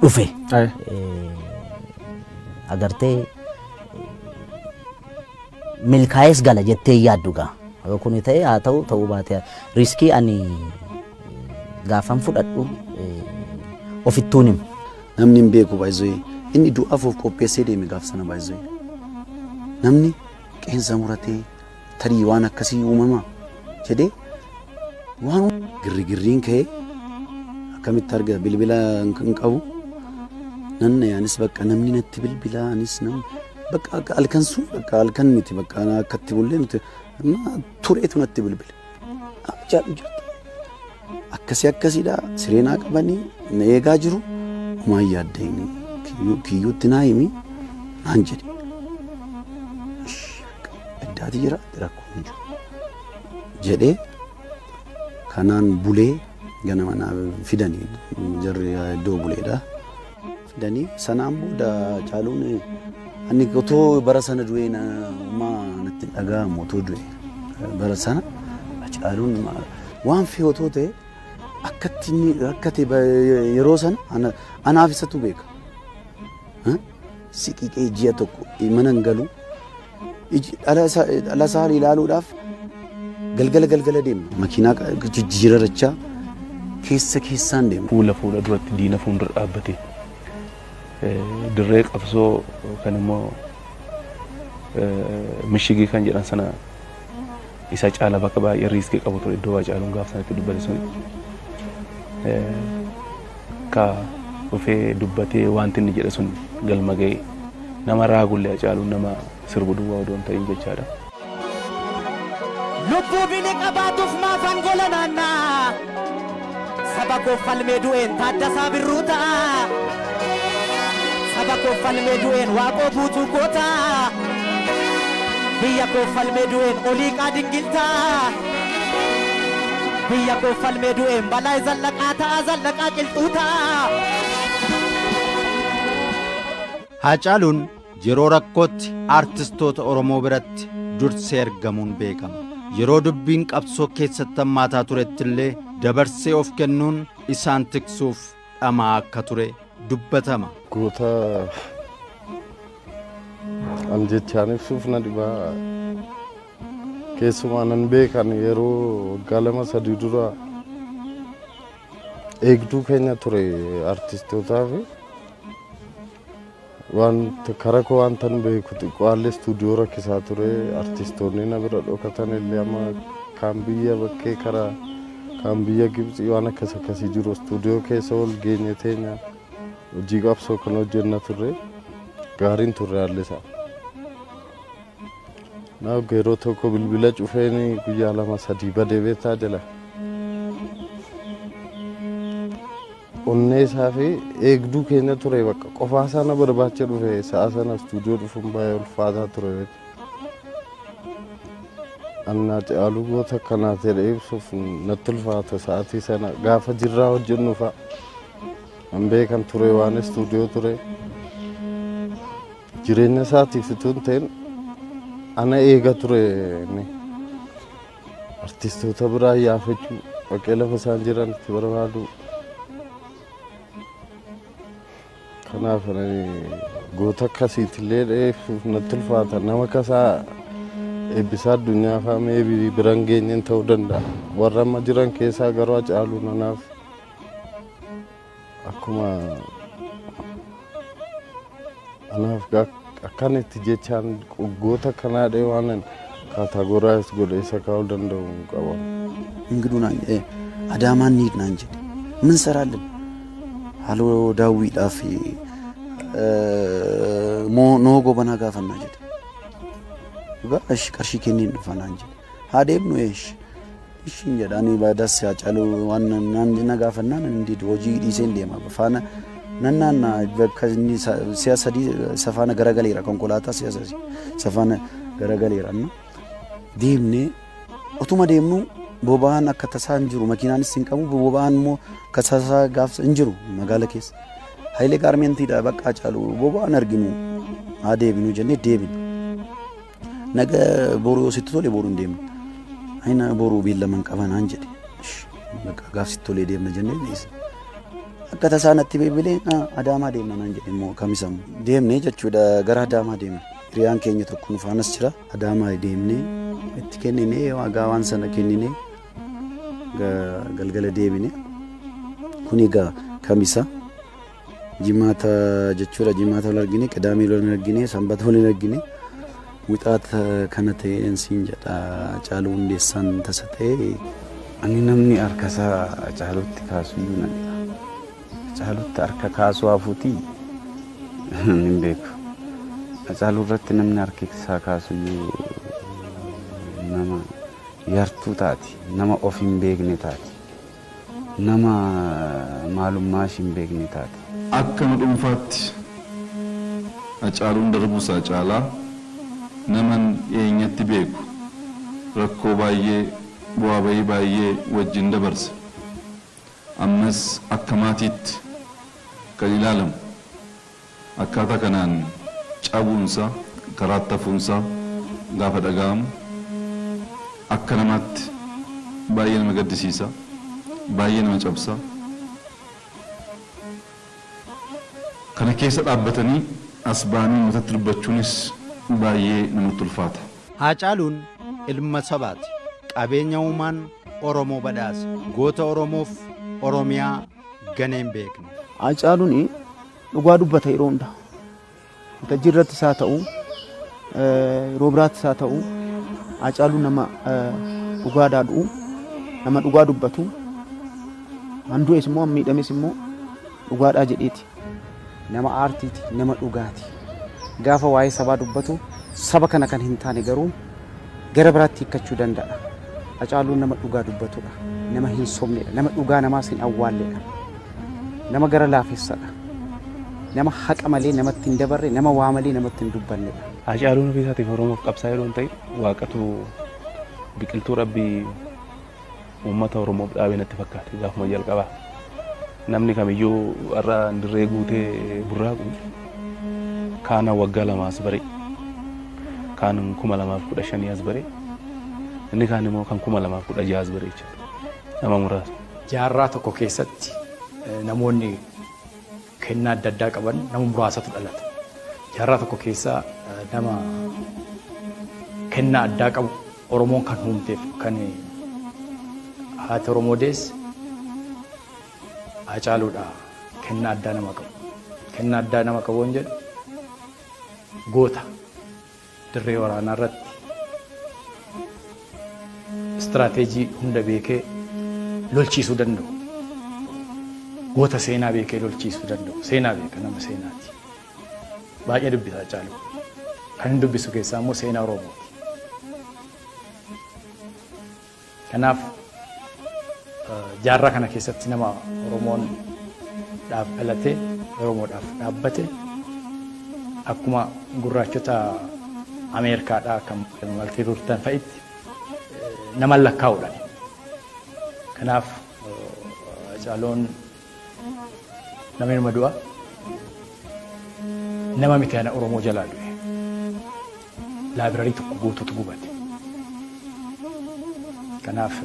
dhufe. Agartee milkaa'ees gala jettee yaaddu gaa. Yoo kuni ta'e haa ta'u, ta'uu baate risk ani gaafan fudhadhu. Ofittuun hima. Namni hin beeku baay'ee inni du'aaf of qopheessee deeme gaaf sana baay'ee. Namni qeensa muratee tarii waan akkasii uumama jedhee waan girrigirriin ka'ee akkamitti arga bilbila hin qabu. Nanna anis bakka namni natti bilbila anis nam bakka halkan sun bakka halkan miti bakka akkatti bullee nuti tureetu natti bilbile. Ajaa'ibu jirta. Akkasii akkasiidha sireenaa qabanii na eegaa jiru homaa hin yaadda'ini kiyyuutti naa himi naan jedhe. Addaati jira rakkoo hin jiru jedhee kanaan bulee ganama naa fidanii jarri iddoo buleedha. Fidanii sanaan booda Caaluun ani otoo bara sana du'ee maa natti dhaga'amu otoo du'e bara sana Caaluun waan fe'e otoo ta'e akkatti inni rakkate yeroo sana anaaf isatu beeka. Siqiqee ji'a tokko mana hin galu dhala isaa ilaaluudhaaf galgala galgala deemna. Makiinaa jijjiirarachaa keessa keessaan deema. Fuula fuula duratti diina fuuldura dhaabbate dirree qabsoo kan immoo mishigii kan jedhan sana isa caala bakka baay'ee riiskii qabu ture iddoo Caaluun gaaf sanatti dubbate sun ka dhufee dubbatee wanti inni jedhe sun galma ga'e nama raagullee Caaluun nama sirbu duwwaa odoo hin ta'in jechaadha. Lubbuu bini qabaatuuf maafan gola naannaa saba koo falmee du'een Taaddasaa Birruu ta'a. Saba koo falmee du'een Waaqoo Guutuu goota. Biyya koo falmee du'een Oliiqaa Dingiltaa. Biyya koo falmee du'een Balaa Zallaqaa ta'a Zallaqaa Qilxuu ta'a. Haacaaluun yeroo rakkootti aartistoota Oromoo biratti dursee ergamuun beekama. Yeroo dubbiin qabsoo keessatti hammaataa turetti illee dabarsee of kennuun isaan tiksuuf dhamaa akka ture dubbatama. Goota an jechaan ibsuuf na dhibaa keessumaa nan beekan yeroo waggaa 2-3 dura eegduu keenya ture artistootaa fi waan karaa koo waan tan beeku xiqqaallee istuudiyoo rakkisaa ture artistoonni na bira dhokatan illee amma kaan biyya bakkee karaa kaan biyya Gibxii waan akkas akkasii jiru istuudiyoo keessa ol geenye teenya hojii qabsoo kan hojjenna turre gaariin turre haalli isaa. Naaf yeroo tokko bilbila cufeen guyyaa 2-3 badee beektaa jala. Onnee isaa fi eegduu keenya ture bakka qofaa sana barbaacha dhufe sa'a sana istuudiyoo dhufuun baay'ee ulfaataa ture. Annaa Caaluu goota akkanaa ta'e ibsuuf natti ulfaata sa'aatii sana gaafa jirraa hojjennu fa'a. An beekan ture waan istuudiyoo ture. Jireenya isaatiif utuu hin ta'in ana eega ture inni. Artistoota biraa yaafachuu dhaqee lafa isaan jiran itti barbaadu. Kanaaf goota akkasiitillee ibsuuf natti ulfaata. Nama akkasaa eebbisaa addunyaa fa'aa meebii biraan geenyeen ta'uu danda'a. Warra amma jiran keessaa garuu Haacaaluun anaaf akkuma anaaf akkan itti jechaan goota akkanaa dhee waan kaataagoraayis godhee isa kaa'uu danda'u hin qabu. እንግዱ ናን አዳማ እንሂድ ናን ጀደ ምን ሰራለን ሃሎ ዳዊዳፍ ኖ ጎበና ጋፈና ጀደ ጋሽ ቀርሺ ኬኒን ዱፋና እንጂ ሀዴብ ነው እሺ እሺ እንጀዳኒ ባዳስ ያጫሉ ዋን ናን ነጋፈናን እንዲ ሆጂ ዲሴን ደማ በፋና ነናና በከኒ ሲያሰዲ ሰፋነ ገረገሌራ ኮንኮላታ ሲያሰዲ ሰፋነ ገረገሌራና ዲምኔ ኦቱማ ደምኑ ቦባን አከተሳ እንጅሩ መኪናንስ ሲንቀሙ ቦባን ሞ ከሳሳ ጋፍስ እንጅሩ መጋለ ኬስ ኃይሌ ጋርሜንቲ ዳ በቃ ጫሉ ቦባን አርግኑ አዴብኑ ጀኔ ዴብን ነገ ቦሩ ሲትቶሌ ቦሩ እንደም አይና ቦሩ ቢለመን ቀበና እንጀዴ እሺ በቃ ጋፍ ሲትቶሌ ደምነ ጀኔ ዲስ አከተሳነቲ ቢብሌ አዳማ ደምና እንጀዴ ሞ ከሚሰሙ ደምኔ ጀቹ ዳ ገራ አዳማ ደም ሪያን ኬኘ ተኩኑ ፋነስ ችራ አዳማ ደምኔ እትከነኔ ዋጋዋን ሰነከነኔ ገልገለ ደምኔ ኩኒጋ ከሚሳ Jimaata jechuudha jimaata wal argine Qidaamee wal argine Sanbata wal argine wixaata kana ta'een siin jedha Hacaaluu Hundeessaan tasa ta'e. Ani namni harka isaa Hacaaluutti kaasuyyuu na dhiba. Hacaaluutti harka kaasuu hafuutii hin beeku. Hacaaluu irratti namni harka isaa kaasuyyuu nama yartuu taati, nama of hin beekne taati, nama maalummaa ishii hin beekne taati. Akka nu dhuunfaatti Hacaaluun darbuusaa caalaa naman dhiyeenyatti beeku rakkoo baay'ee bu'aa bahii baay'ee wajjin dabarse. Ammas akka maatiitti kan ilaalamu akkaataa kanaan cabuunsaa karaatti hafuunsaa gaafa dhaga'amu akka namaatti baay'ee nama gaddisiisa, baay'ee nama cabsa. Kana keessa dhaabbatanii as ba'anii uummatatti dubbachuunis baay'ee namatti ulfaata. Haacaaluun ilma sabaati. Qabeenya uumaan Oromoo badhaase. Goota Oromoof Oromiyaa ganee hin beekne. Haacaaluun dhugaa dubbata yeroo hunda. Waltajjii irrattis haa ta'u, yeroo biraattis haa ta'u, Haacaaluun nama dhugaa daadhu, nama dhugaa dubbatu, han du'es immoo han miidhames immoo dhugaadhaa jedheeti. Nama aartiiti, nama dhugaati. Gaafa waa'ee sabaa dubbatu saba kana kan hin taane garuu gara biraatti hiikkachuu danda'a. Hacaaluun nama dhugaa dubbatudha. Nama hin sobnedha. Nama dhugaa namaas hin awwaalledha. Nama gara laafessadha. Nama haqa malee namatti hin dabarre, nama waa malee namatti hin dubbannedha. Hacaaluun ofii isaatiif Oromoof qabsaa'ee yeroo hin ta'in waaqatu biqiltuu rabbii uummata Oromoof dhaabee natti fakkaate gaafuma jalqabaa. Namni kamiyyuu har'a dirree guutee burraaqu kaana waggaa 2 as bare, kaan 2015 as bare, inni kaan immoo kan 2016 as bare jechuudha. Nama muraasa. Jaarraa tokko keessatti namoonni kennaa adda addaa qaban nama muraasatu dhalata. Jaarraa tokko keessa nama kennaa addaa qabu Oromoon kan uumteef kan haati Oromoo deesse Haacaaluudha. Kennaa addaa nama qabu. Kennaa addaa nama qabu hin jedhu goota dirree waraanaa irratti istiraateejii hunda beekee lolchiisuu danda'u. Goota seenaa beekee lolchiisuu danda'u. Seenaa beeka nama seenaati. Baay'ee dubbisa Haacaaluu. Kan hin dubbisu keessaa immoo seenaa Oromooti. Kanaaf jaarraa kana keessatti nama Oromoon dhaaf dhalatee, Oromoodhaaf dhaabbate akkuma gurraachota Ameerikaadhaa kan Martin Luther fa'itti nama lakkaa'uudhaan. Kanaaf Haacaaluun nama ilma du'a, nama miti ana Oromoo jalaa du'e. Laabirarii tokko guutuutu gubate. Kanaaf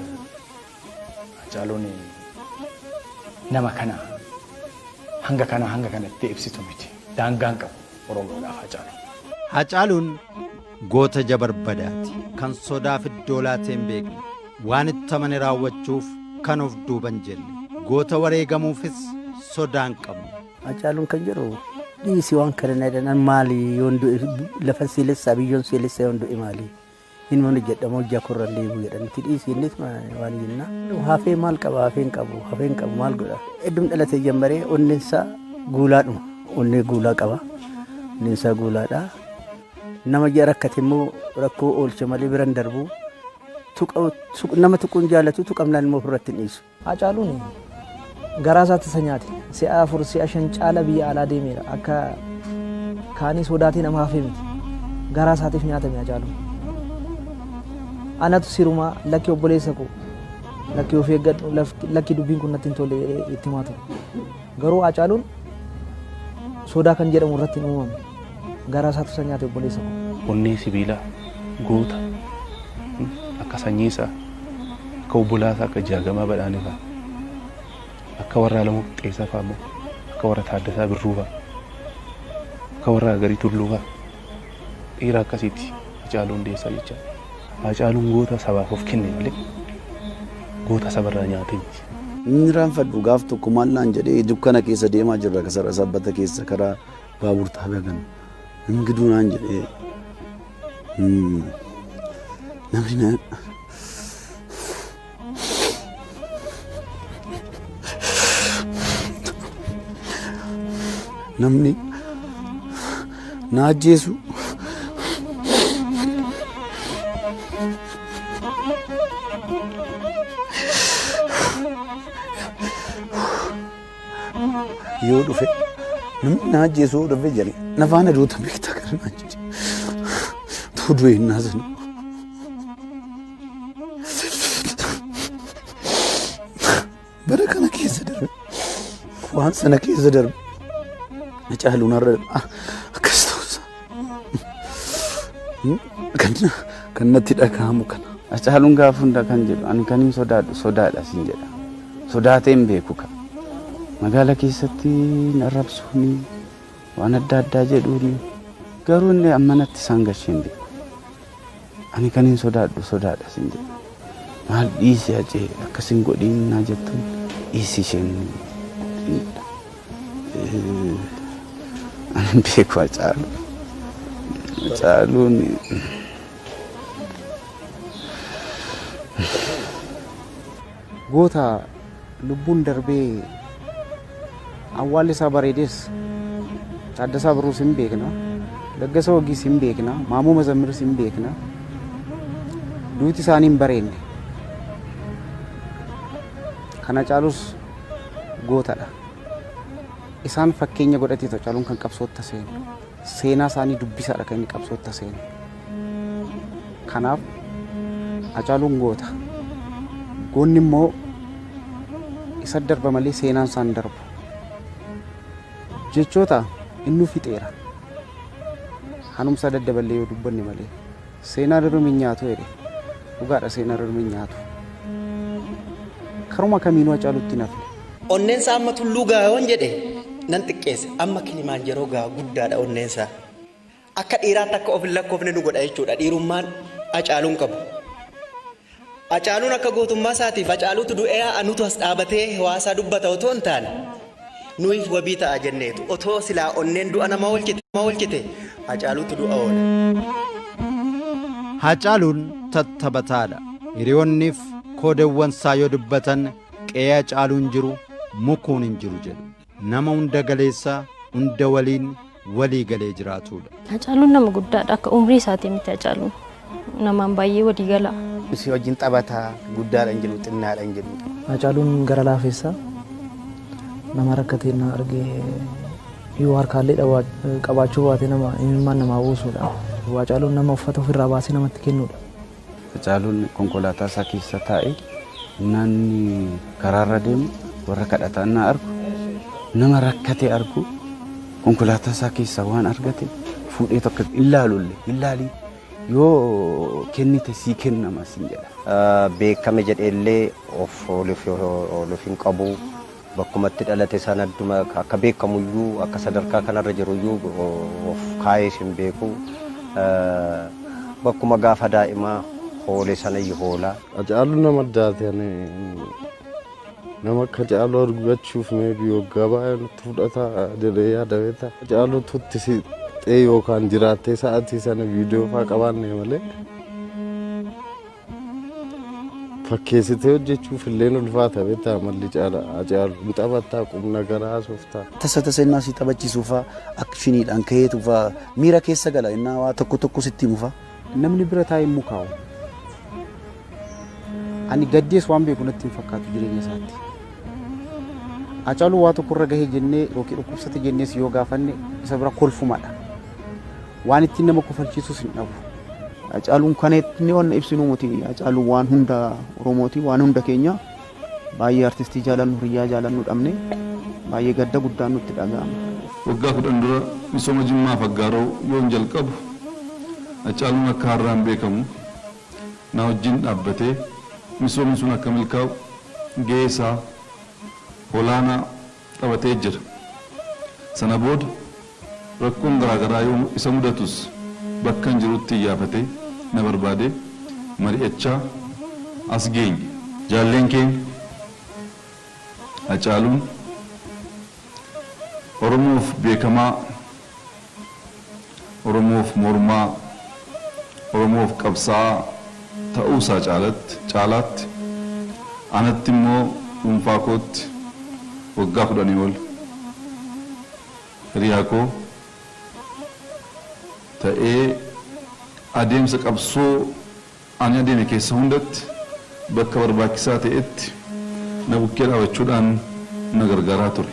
Haacaaluun nama kana hanga kana hanga kanatti ibsitu miti. Daangaan qabu Oromoodhaaf Haacaaluun. Haacaaluun goota jabarbadaati. Kan sodaaf iddoo laatee hin beekne. Waan itti amane raawwachuuf kan of duuban jenne. Goota wareegamuufis sodaa hin qabnu. Haacaaluun kan jedhu dhiisi waan kana na jedhan maali yoon du'e lafa siilessaa biyyoon siilessaa yoon du'e maali? Hin mana jedhamu hojjaa korra deemu jedhanitti dhiisi innis waan jenna. Hafee maal qaba hafee hin qabu hafee hin qabu maal godha? Hedduun dhalatee jammaree onneensaa guulaadhuma. Onnee guulaa qaba. Onneensaa guulaadha. Nama ji'a rakkate immoo rakkoo oolche malee bira hin darbu. Nama tuquun jaallatu tuqamnaan immoo ofirratti hin dhiisu. Haacaaluun garaa isaatti isa nyaate. Si'a 4 si'a 5 caala biyya alaa deemeera. Akka kaanii sodaatee nama hafee miti. Garaa isaatiif nyaatame Haacaaluun. Anatu sirumaa lakki obboleessa koo lakki of eeggadhu lakki dubbiin kun natti hin tolle jedhee itti himaa ture. Garuu Haacaaluun sodaa kan jedhamu irratti hin uumamne. Garaa isaatu isa nyaate obboleessa koo. Onnee sibiilaa goota akka sanyii isaa akka obbolaa isaa akka Jaagamaa Badhaanee fa'a akka warra Alamuu Qixxeessaa fa'a immoo akka warra Taaddasaa Birruu fa'a akka warra Agarii Tulluu fa'a dhiira akkasiiti Haacaaluu Hundeessaa jechaadha. Haacaaluun goota sabaaf of kenne malee goota sabarraa nyaate miti. Inni raanfadhu gaaf tokko maal naan jedhee dukkana keessa deemaa jirra kasarra sabbata keessa karaa baabur xaabiyaa kana. Ingiduu naan jedhee namni na namni na ajjeesu yoo dhufe namni na ajjeesu yoo dhufe jedhe na faana duuta beektaa gara naan jedhe tuu du'e hin naasinu. Bara kana keessa darbe waan sana keessa darbe Hacaaluun har'a akkas ta'uusaa kan natti dhaga'amu kana. Hacaaluun gaafa hunda kan jedhu ani kan hin sodaadhu sodaadha siin jedha. Sodaatee hin beeku kan. Magaala keessatti arrabsuuni waan adda addaa jedhuuni garuu inni ammanatti isaan gashee hin beeku. Ani kan hin sodaadhu sodaadha siin jedha. Maal dhiisi Hacee akkas hin godhiin naa jettuun dhiisi isheen hin jedha. Ani hin beeku Hacaaluu. Hacaaluun goota lubbuun darbee awwaalli isaa bareedes Taaddasaa Birruus hin beekna, Laggasaa Wagiis hin beekna, Maamuu Mazammiris hin beekna. Duuti isaanii hin bareedne. Kana caalus gootadha. Isaan fakkeenya godhatee Hacaaluun kan qabsootti seene. Seenaa isaanii dubbisaadha kan inni qabsootti seene. Kanaaf Hacaaluun goota. Goonni immoo isa darba malee seenaan isaan darbu. Jechoota inni fixeera. Hanumsa daddaballee yoo dubbanne malee. Seenaa darbu hin nyaatu jedhe. Dhugaadha seenaa darbu hin nyaatu. Karuma kamiinuu Hacaaluutti hin hafne. Onneensaa amma tulluu gaa'oon jedhe nan xiqqeesse amma Kilimaanjaroo gaa guddaadha onneensaa. Akka dhiiraatti akka of hin lakkoofne nu godha jechuudha dhiirummaan Hacaaluun qabu. Hacaaluun akka gootummaa isaatiif Hacaaluutu du'ee anutu as dhaabatee hawaasaa dubbata otoo hin taane nuyiif wabii ta'a jenneetu otoo silaa onneen du'a nama oolchite Hacaaluutu du'a oola. Hacaaluun tattaphataadha. Hiriyoonniif koodewwan isaa yoo dubbatan qe'ee Hacaaluun jiru mukuun hin jiru jedhu. Nama hunda galeessa hunda waliin walii galee jiraatudha. Hacaaluun nama guddaadha. Akka umrii isaatii miti Hacaaluun. Namaan baay'ee walii gala. Si wajjin taphataa guddaadha hin jedhu xinnaadha hin jedhu. Hacaaluun gara laafessa nama rakkatee na argee yoo harkaallee qabaachuu baate nama imimmaan namaa buusuudha. Hacaaluun nama uffata ofirraa baasee namatti kennuudha. Hacaaluun konkolaataa isaa keessa taa'ee naanni karaarra deemu warra kadhataa na argu nama rakkatee argu konkolaataa isaa keessaa waan argate fuudhee tokko ilaalulle ilaali yoo kennite sii kennama siin jedha. Beekame jedheellee of ooluuf hin qabu. Bakkumatti dhalate sana adduma akka beekamuyyuu akka sadarkaa kanarra jiruyyuu of kaa'ee hin beeku. Bakkuma gaafa daa'imaa hoolee sana iyyuu hoola. Hacaaluun nama addaati ani nama akka Hacaaluu argachuuf maybe waggaa baay'ee nutti fudhata jedhee yaada beektaa. Hacaaluutu itti siqxee yookaan jiraattee sa'aatii sana viidiyoo fa'aa qabaanne malee fakkeessitee hojjechuuf illee ulfaata beektaa malli Hacaaluu hin taphattaa qubna garaa haasoftaa. Tasa tasa innaa si taphachiisuu fa'aa akshiniidhaan ka'eetu fa'aa miira keessa gala innaa waa tokko tokko sitti himu fa'aa. Namni bira taa'ee mukaa'u. Ani gaddees waan beeku natti hin fakkaatu jireenya isaatti. Hacaaluu waa tokkorra gahee jennee yookiin dhukkubsate jennees yoo gaafanne isa bira kolfumadha. Waan ittiin nama kofalchiisus hin dhabu. Hacaaluun kan inni waan ibsinu miti. Hacaaluun waan hunda Oromooti, waan hunda keenya baay'ee artistii jaalannu, hiriyaa jaalannu dhabne baay'ee gadda guddaan nutti dhaga'ama. Waggaa 10 dura misooma Jimmaa fi Aggaaroo yoon jalqabu Hacaaluun akka har'aan beekamu na wajjin dhaabbatee misoomni sun akka milkaa'u gahee isaa olaanaa taphatee jira. Sana booda rakkoon garaagaraa yoo isa mudatus bakka hin jirutti iyyaafatee na barbaadee mari'achaa as geenye. Jaalleen keenya Hacaaluun Oromoof beekamaa, Oromoof mormaa, Oromoof qabsaa'aa ta'uusaa caalaatti anatti immoo dhuunfaa kootti waggaa 10 ol hiriyaa koo ta'ee adeemsa qabsoo ani adeeme keessa hundatti bakka barbaachisaa ta'etti na bukkee dhaabachuudhaan na gargaaraa ture.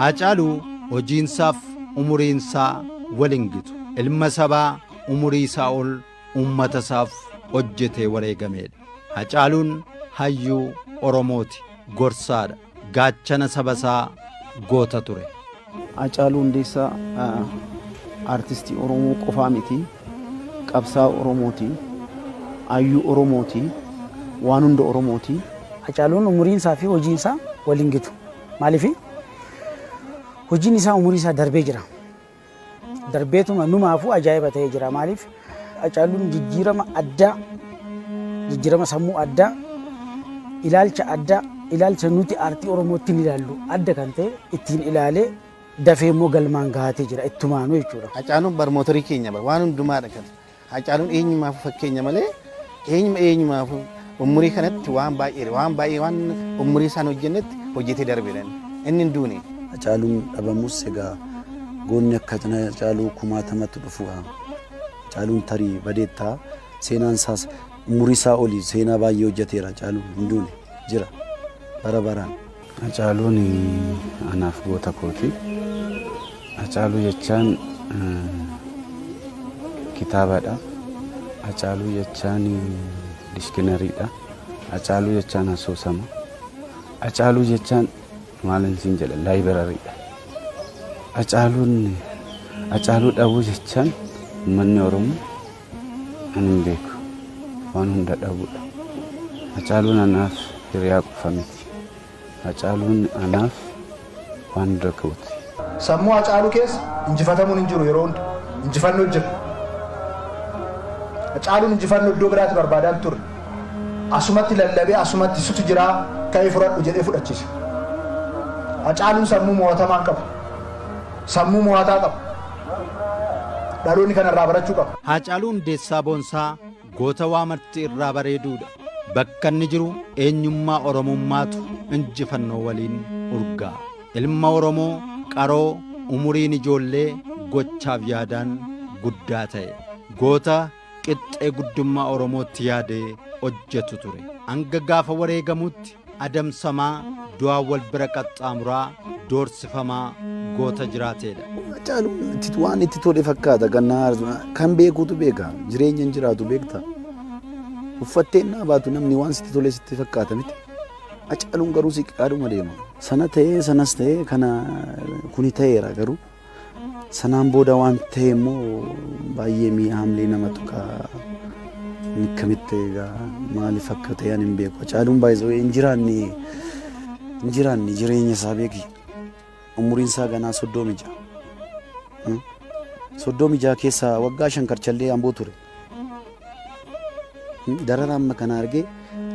Haacaaluu hojiinsaaf umuriinsaa waliin gitu. Ilma sabaa umurii isaa ol uummata isaaf hojjetee wareegameedha. Haacaaluun hayyuu Oromooti, gorsaadha. Gaachana saba isaa goota ture. Haacaaluu Hundeessaa artistii Oromoo qofaa miti, qabsaa Oromooti, hayyuu Oromooti, waan hunda Oromooti. Haacaaluun umuriin isaa fi hojiin isaa waliin gitu. Maaliif? Hojiin isaa umurii isaa darbee jira. Darbeetuma numaafuu ajaa'iba ta'ee jira. Maaliif? Haacaaluun jijjiirama addaa, jijjiirama sammuu addaa, ilaalcha addaa, ilaalcha nuti aartii Oromootti ilaallu adda kan ta'e ittiin ilaalee dafee immoo galmaan gahatee jira ittumaanuu jechuudha. Haacaaluun barmootorii keenya bara waan hundumaadha kan. Haacaaluun eenyumaafuu fakkeenya malee eenyumaafuu umurii kanatti waan baay'ee waan umurii isaan hojjennetti hojjetee darbeera. Inni hin duune. Haacaaluun dhabamus egaa goonni akka Haacaaluu kumaatamatti dhufu. Haacaaluun tarii badeettaa seenaan isaas umurii isaa olii seenaa baay'ee hojjeteera. Haacaaluun hin duune jira bara baraan. Haacaaluun anaaf goota kooti. Haacaaluu jechaan kitaabadha. Haacaaluu jechaan dishkinariidha. Haacaaluu jechaan asoosama. Haacaaluu jechaan maalin siin jedha laayibirariidha. Haacaaluu dhabuu jechaan uummanni Oromoo ani hin beeku waan hunda dhabuudha. Haacaaluun anaaf hiriyaa qofa miti. Haacaaluun anaaf waan hunda qabuuti. Sammuu Haacaaluu keessa injifatamuun hin jiru yeroo hunda injifannoo jira. Haacaaluun injifannoo iddoo biraatti barbaadaan turre. Asumatti lallabee asumatti situ jiraa ka'ee fudhadhu jedhee fudhachiise. Haacaaluun sammuu mo'atamaa qabu. Sammuu mo'ataa qaba. Dhaloonni kanarraa barachuu qaba. Haacaaluu Hundeessaa Boonsaa goota waa marti irraa bareeduudha. Bakka inni jiru eenyummaa Oromummaatu injifannoo waliin urgaa. Ilma Oromoo qaroo umuriin ijoollee gochaaf yaadaan guddaa ta'e. Goota qixxee guddummaa Oromootti yaadee hojjetu ture. Hanga gaafa wareegamutti adamsamaa du'aa wal bira qaxxaamuraa doorsifamaa goota jiraateedha. Haacaaluun waan itti tole fakkaata kan beekutu beeka jireenya hin jiraatu beekta. Uffattee naa baatu namni waan sitti tole sitti fakkaata miti. Haacaaluun garuu siqaadhuma deema. Sana ta'ee sanas ta'ee kana kuni ta'eera garuu sanaan booda waan ta'e immoo baay'ee mi'a hamlee nama tuqa. Akkamitti egaa maaliif akka ta'e ani hin beeku. Haacaaluun baay'ee hin jiraanne jireenya isaa beeki. Umuriin isaa ganaa 36. 36 keessa waggaa 5 karchallee amboo ture. Darara amma kana argee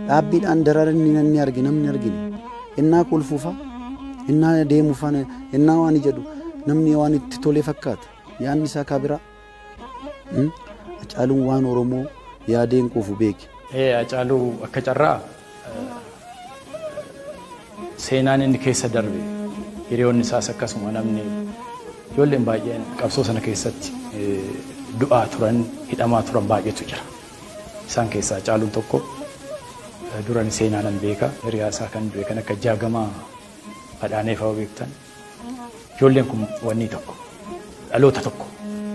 dhaabbiidhaan darara inni namni arge namni argine. Innaa kolfuufa, innaa deemuufa, innaa waan jedhu namni waan itti tole fakkaata. Yaadni isaa kabira. Haacaaluun waan Oromoo yaadeen quufu beeki. Haacaaluu akka carraa seenaan inni keessa darbe hiriyoonni isaas akkasuma namni ijoolleen baay'een qabsoo sana keessatti du'aa turan hidhamaa turan baay'eetu jira. Isaan keessaa Haacaaluun tokko duran seenaa nan beeka hiriyaa isaa kan du'e kan akka Jaagamaa Badhaanee fa'aa beektan. Ijoolleen kun wanni tokko dhaloota tokko.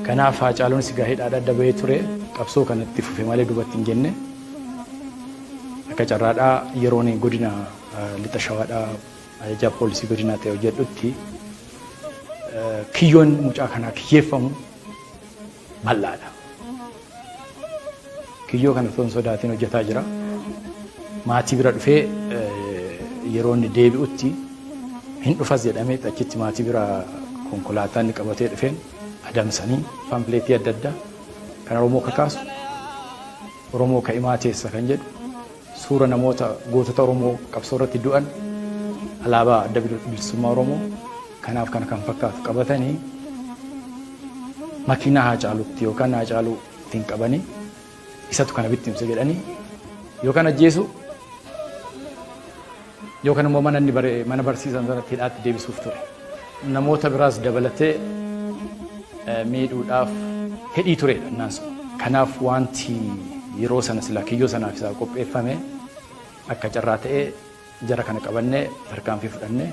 Kanaaf Haacaaluun sigaa hidhaadha adda bahee ture qabsoo kanatti fufe malee duubatti hin jenne. Akka carraadhaa yeroon godina lixa shawaadhaa ajajaa poolisii godinaa ta'e hojjedhutti kiyyoon mucaa kanaa kiyyeeffamu bal'aadha. Kiyyoo kana osoo hin sodaatiin hojjetaa jira. Maatii bira dhufee yeroo inni deebi'utti hin dhufas jedhamee achitti maatii bira konkolaataa inni qabatee dhufeen adamsanii paampileetii adda addaa kan Oromoo kakaasu Oromoo ka'imaa teessa kan jedhu suura namoota gootota Oromoo qabsoo irratti du'an Alaabaa Adda Bilisummaa Oromoo kanaaf kana kan fakkaatu qabatanii makiinaa Haacaaluutti yookaan Haacaaluu ittiin qabanii isatu kana bittimse jedhanii yookaan ajjeesu yookaan immoo mana inni mana barsiisan sanatti hidhaatti deebisuuf ture. Namoota biraas dabalatee miidhuudhaaf fedhii turedha innaan sun. Kanaaf wanti yeroo sana silaa kiyyoo sanaaf isaa qopheeffame akka carraa ta'ee jara kana qabannee tarkaanfii fudhannee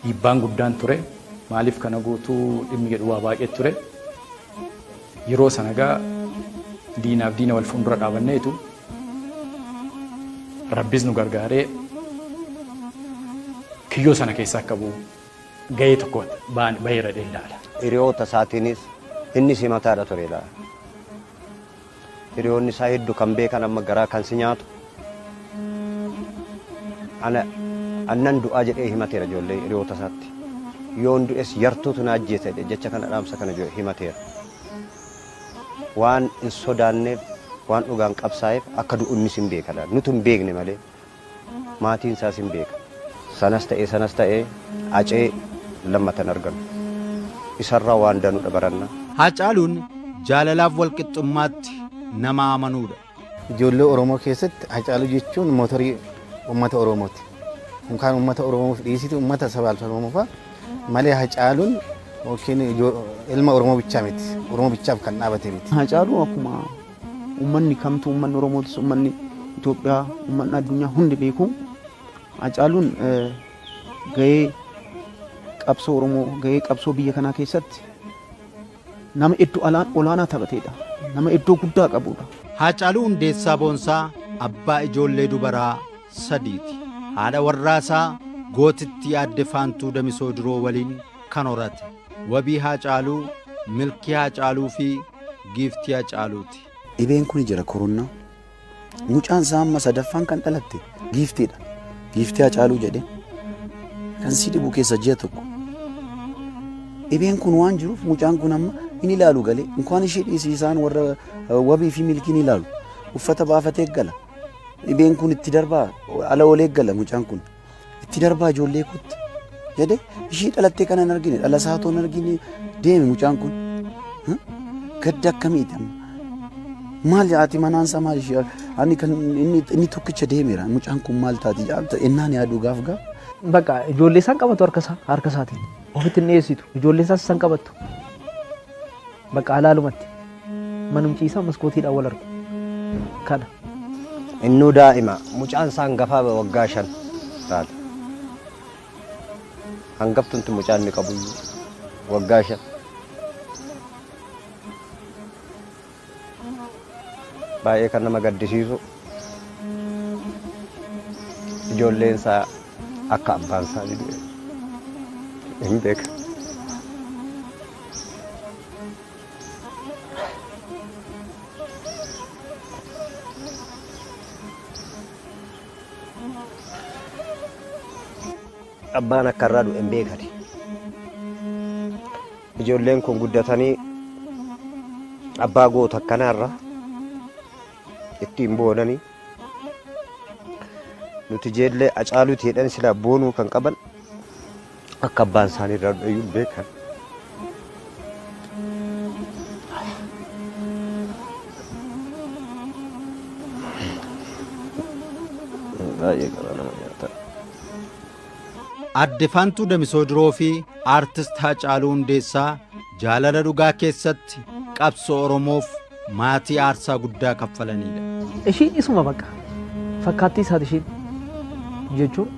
dhiibbaan guddaan ture. Maaliif kana guutuu dhimmi jedhu waa baay'ee ture. Yeroo sana gaa diinaaf diina wal fuuldura dhaabanneetu Rabbis nu gargaaree kiyyoo sana keessaa akka bu'u gahee tokko baheera ilaala. Hiriyoota isaatiinis inni simataadha ture ilaala. Hiriyoonni isaa hedduu kan beekan amma garaa kan si nyaatu. Annan du'aa jedhee himateera ijoollee hiriyoota isaatti. Yoon du'es yartuutu na ajjeese jecha kana dhaamsa kana himateera. Waan hin sodaanneef waan dhugaan qabsaa'eef akka du'u innis hin beeka. Nutu hin beekne malee maatiin isaas hin beeka. Sanas ta'ee Acee lammatan arganu. Isarraa waan danuudha baranna. Haacaaluun jaalalaaf walqixxummaatti nama amanuudha. Ijoollee Oromoo keessatti Haacaaluu jechuun mootorii uummata Oromooti. Yookaan uummata Oromoof dhiisitu uummata saba Oromoo fa'a malee Haacaaluun yookiin ilma Oromoo bichaa miti. Oromoo bichaaf kan dhaabate miti. Haacaaluu akkuma uummanni kamtu uummanni Oromootis uummanni Itoophiyaa uummanni addunyaa hundi beeku Haacaaluun gahee qabsoo Oromoo gahee qabsoo biyya kanaa keessatti nama iddoo olaanaa taphateedha. Nama iddoo guddaa qabudha. Haacaaluu Hundeessaa Boonsaa abbaa ijoollee dubaraa sadiiti. Haadha warraasaa gootitti Aadde Faantuu Damisoo Diroo waliin kan horate. Wabii Haacaaluu, Milkii Haacaaluu fi Giiftii Haacaaluuti. Dhibeen kun jira koronaa. Mucaan isaa amma sadaffaan kan dhalatte Giiftiidha. Giiftii Haacaaluu jedhee kan si dhibu keessa ji'a tokko. Dhibeen kun waan jiruuf mucaan kun amma hin ilaalu galee inkaan ishee dhiisii isaan warra wabii fi milkiin ilaalu uffata baafatee gala. Dhibeen kun itti darbaa ala olee gala mucaan kun itti darbaa ijoollee kootti jedhee ishii dhalattee kana hin argine dhala isaa otoo hin argine deeme mucaan kun gadda akkamiiti amma. Maal haati manaan isaa maal ishee ani kan inni tokkicha deemeera mucaan kun maal taati ennaan yaaduu gaaf gaaf. Bakka ijoollee isaan qabatu harka isaatiin ofitti hin dhiyeessitu ijoollee isaas isaan qabattu. Bakka alaalumatti manumchiisaa maskootiidhaan wal argu kana. Innuu daa'ima mucaan isaa hangafaa waggaa 5 taate. Hangaftunti mucaan inni qabu waggaa 5. Baay'ee kan nama gaddisiisu ijoolleen isaa akka abbaan isaa du'e hin beeka. Abbaan akka irraa du'e hin beekani. Ijoolleen kun guddatanii abbaa goota akkanaarra ittiin boonanii nuti ijoollee Haacaaluuti jedhan silaa boonuu kan qaban akka abbaan isaanii irraa du'e hin beekan. Baay'ee qaba nama nyaata. Aadde Faantuu Damisoo Diroo fi Aartist Haacaaluu Hundeessaa jaalala dhugaa keessatti qabsoo Oromoof maatii aarsaa guddaa kaffalanidha. Ishiin isuma bakka fakkaattii isaati ishiin jechuun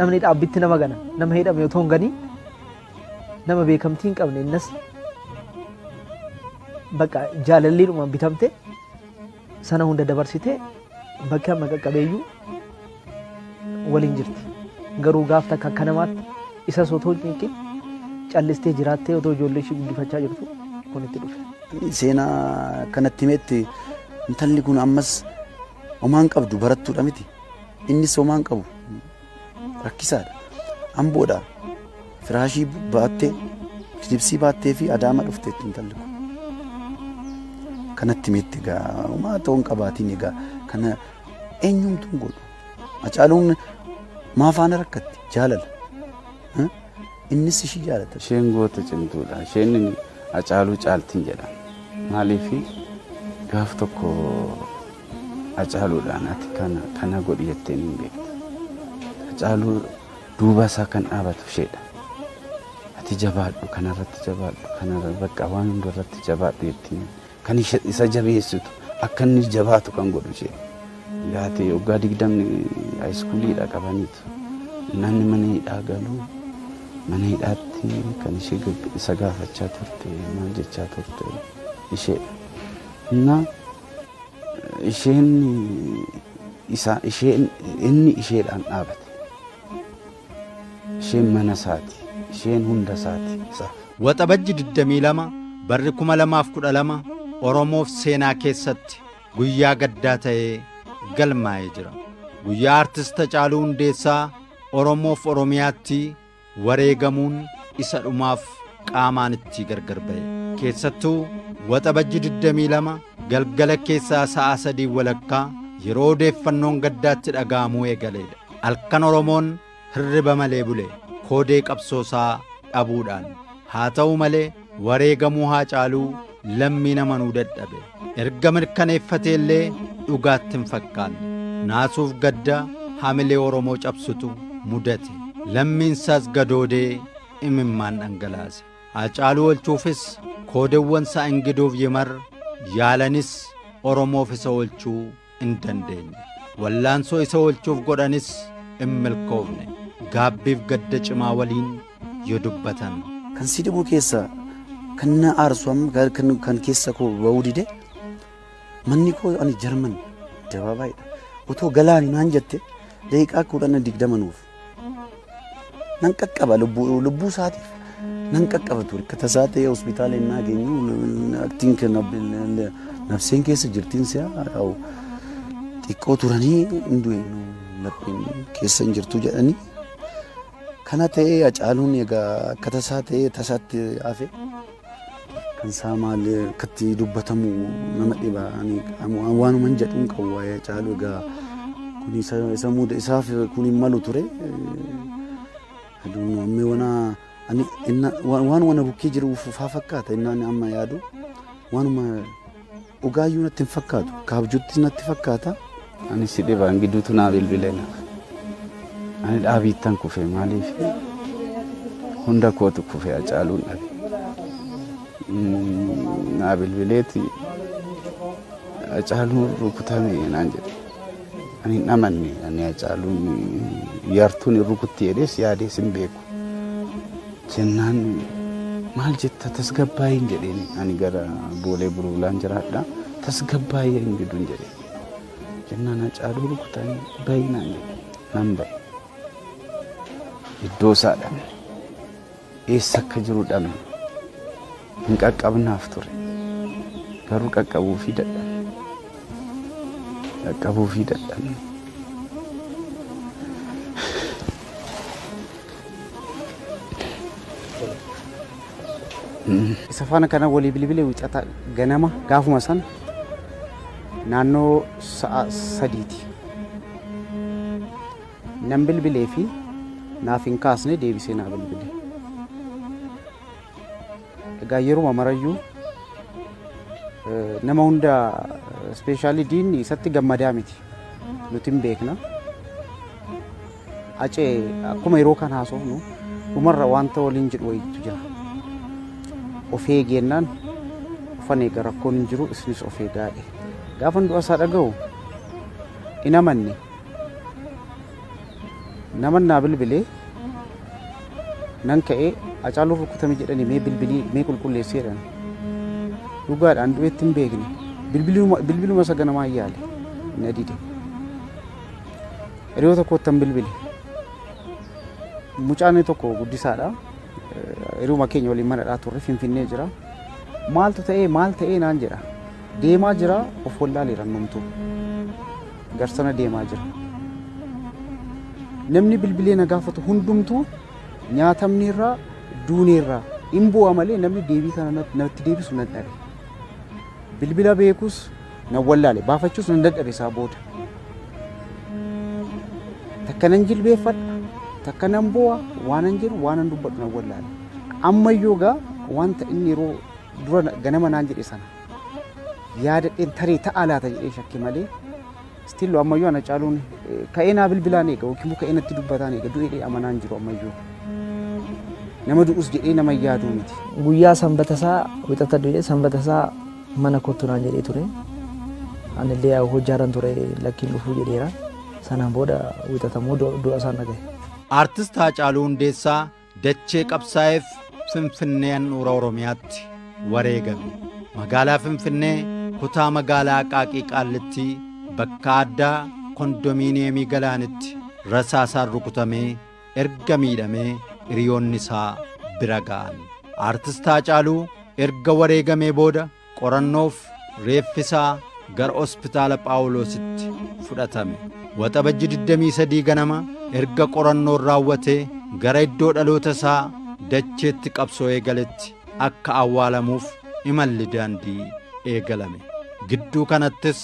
namni dhaabbitti nama gana nama hidhame otoo hin ganiin nama beekamtii hin qabne innas bakka jaalalliidhumaan bitamte sana hunda dabarsitee bakka amma qaqqabeeyyuu waliin jirti. Garuu gaaf takka akka namaatti isas otoo hin cinqin callistee jiraattee otoo ijoollee ishee guddifachaa jirtu kun itti dhufe. Seenaa kanatti himetti intalli kun ammas homaan qabdu barattuudha miti. Innis homaan qabu rakkisaadha. Amboodha. Firaashii baattee, dibsii baattee fi Adaama dhufteetti intalli kun. Kanatti himetti egaa homaa ta'uu hin qabaatiin egaa kana eenyumtuu hin godhu. Haacaaluun Maa faana rakkatti jaalala. Innis ishii jaalata. Isheen goota cimtuudha. Isheen Hacaaluu caaltiin jedhama. Maaliif gaaf tokko Hacaaluudhaan ati kana godhi jetteen hin beektu. Hacaaluu duuba isaa kan dhaabatu isheedha. Ati jabaadhu, kanarratti jabaadhu, kanarra bakka waan hundarratti jabaadhu jettiin kan isa jabeessitu akka inni jabaatu kan godhu isheedha. Gaatee waggaa 20 haayiskuuliidha qabaniitu. Namni mana hidhaa galuu mana hidhaatti kan ishee isa gaafachaa turte maal jechaa turte isheedha. Na isheen isa isheen inni isheedhaan dhaabate. Isheen mana isaati, isheen hunda isaati isaaf. Waxabajji 22 barri 2012 Oromoof seenaa keessatti guyyaa gaddaa ta'ee galmaa'ee jira. Guyyaa artist Hacaaluu Hundeessaa Oromoof Oromiyaatti wareegamuun isa dhumaaf qaamaan itti gargar ba'e. Keessattuu Waxabajji 22 galgala keessaa sa'a 3:15 yeroo odeeffannoon gaddaatti dhaga'amuu eegaleedha. Halkan Oromoon hirriba malee bule koodee qabsoosaa dhabuudhaan. Haa ta'u malee wareegamuu Hacaaluu lammiin amanuu dadhabe. Erga mirkaneeffatee illee dhugaatti hin fakkaanne. Naasuuf gadda hamilee Oromoo cabsutu mudate. Lammiin isaas gadoodee imimmaan dhangalaase. Hacaaluu oolchuufis koodeewwan isaa Ingiduuf Yimar yaalanis Oromoof isa oolchuu hin dandeenye. Wallaansoo isa oolchuuf godhanis hin milkoofne. Gaabbiif gadda cimaa waliin yoo dubbatan. Kan si dhibu keessa kan na aarsu amma kan keessa koo ba'uu dide manni koo ani Jarman dabaabaayidha. Otoo galaani naan jette daqiiqaa 10-20 nuuf. Nan qaqqaba lubbuu isaatiif nan qaqqaba ture. Akka tasaa ta'ee hospitaala innaa geenyu aktiin nafseen keessa jirtiin si'a xiqqoo turanii hin du'e lapheen keessa hin jirtu jedhanii. Kana ta'ee Hacaaluun egaa akka tasaa ta'ee tasaatti hafe. Kan isaa maal akkatti dubbatamu nama dhiba. Waanuma hin jedhuun qabu waa'ee Hacaaluu egaa kun isa muuda isaaf kun hin malu ture. Aduun amma ani waan wana bukkee jiru faa fakkaata inni amma yaadu waanuma dhugaayyuu natti hin fakkaatu kaabjutti natti fakkaata. Ani si dhiba gidduutu naa bilbilee naaf. Ani dhaabiittan kufe maaliif hunda kootu kufe Hacaaluun dhabe. Naa bilbileeti Hacaaluun rukutame naan jedhe. Ani hin amanne ani Hacaaluun yartuun rukutti jedhees yaadees hin beeku. Jennaan maal jetta tasgabbaa'iin jedheen ani gara Boolee Buruulaan jiraadha tasgabbaa'iin giduun jedhe. Jennaan Hacaaluu rukutanii bayi naan jedhe nan baye. Iddoo isaa dhabne eessa akka jiru dhabne hin qaqqabnaaf ture garuu qaqqabuufii dadhabne qaqqabuufii dadhabne. Isa faana kana walii bilbilee wixata ganama gaafuma sana naannoo sa'a 3ti. Nan bilbilee fi naaf hin kaasne deebisee naa bilbile. Egaa yeruma marayyuu nama hunda ispeeshaalii diinni isatti gammadaa miti. Nuti hin beekna. Acee akkuma yeroo kan haasofnu dhumarra wanta waliin jedhu wayiitu jira. Of eeggannaan ufan eega rakkoon hin jiru isinis of eegaadhe. Gaafan du'a isaa dhaga'u hin amanne. Naman naa bilbilee nan ka'ee Hacaaluun rukutame jedhanii mee bilbilii mee qulqulleessee jedhan. Dhugaadhaan du'eetti hin beekne. Bilbiluma isa ganamaa yaale na dide. Hiriyoota koottan bilbile. Mucaan tokko guddisaadha. Hiriyuma keenya waliin mana turre Finfinnee jira. Maaltu ta'ee maal ta'ee naan jedha. Deemaa jira of wallaaleera numtuu. Garsana deemaa jira. Namni bilbilee na gaafatu hundumtuu nyaatamni irraa duunee irraa hin bu'a malee namni deebii kana natti deebisu nan dhabe. Bilbila beekus nan wallaale baafachuus nan dadhabe isaa booda. Takka nan jilbeeffadha, takka nan boo'a, waanan jedhu waanan dubbadhu nan wallaala. Ammayyuu gaa wanta inni yeroo dura ganama naan jedhe sana yaadadheen tarii ta'a laata jedhee shakke malee still ammayyuu ana caaluun ka'ee naa bilbilaan eega yookiin immoo ka'ee natti dubbataan eega du'ee amanaan jiru ammayyuu. Nama du'us jedhee nama yaaduu miti. Guyyaa sanbata isaa wixata du'ee sanbata isaa mana kottu naan jedhee ture. Anillee hojjaaran ture lakkiin dhufuu jedheera. Sanaan booda wixatamuu du'a isaan dhagaye. Aartist Haacaaluu Hundeessaa dachee qabsaa'eef Finfinnee handhuura Oromiyaatti wareegame. Magaalaa Finfinnee kutaa magaalaa Aqaaqii Qaallittii bakka addaa kondominiyeemii Galaanitti rasaasaan rukutamee erga miidhamee hiriyoonni isaa bira ga'an. Aartist Haacaaluu erga wareegamee booda qorannoof reeffi isaa gara hospitaala Phaawulositti fudhatame. Waxabajji 23 ganama erga qorannoon raawwatee gara iddoo dhaloota isaa dacheetti qabsoo eegaletti akka awwaalamuuf imalli daandii eegalame. Gidduu kanattis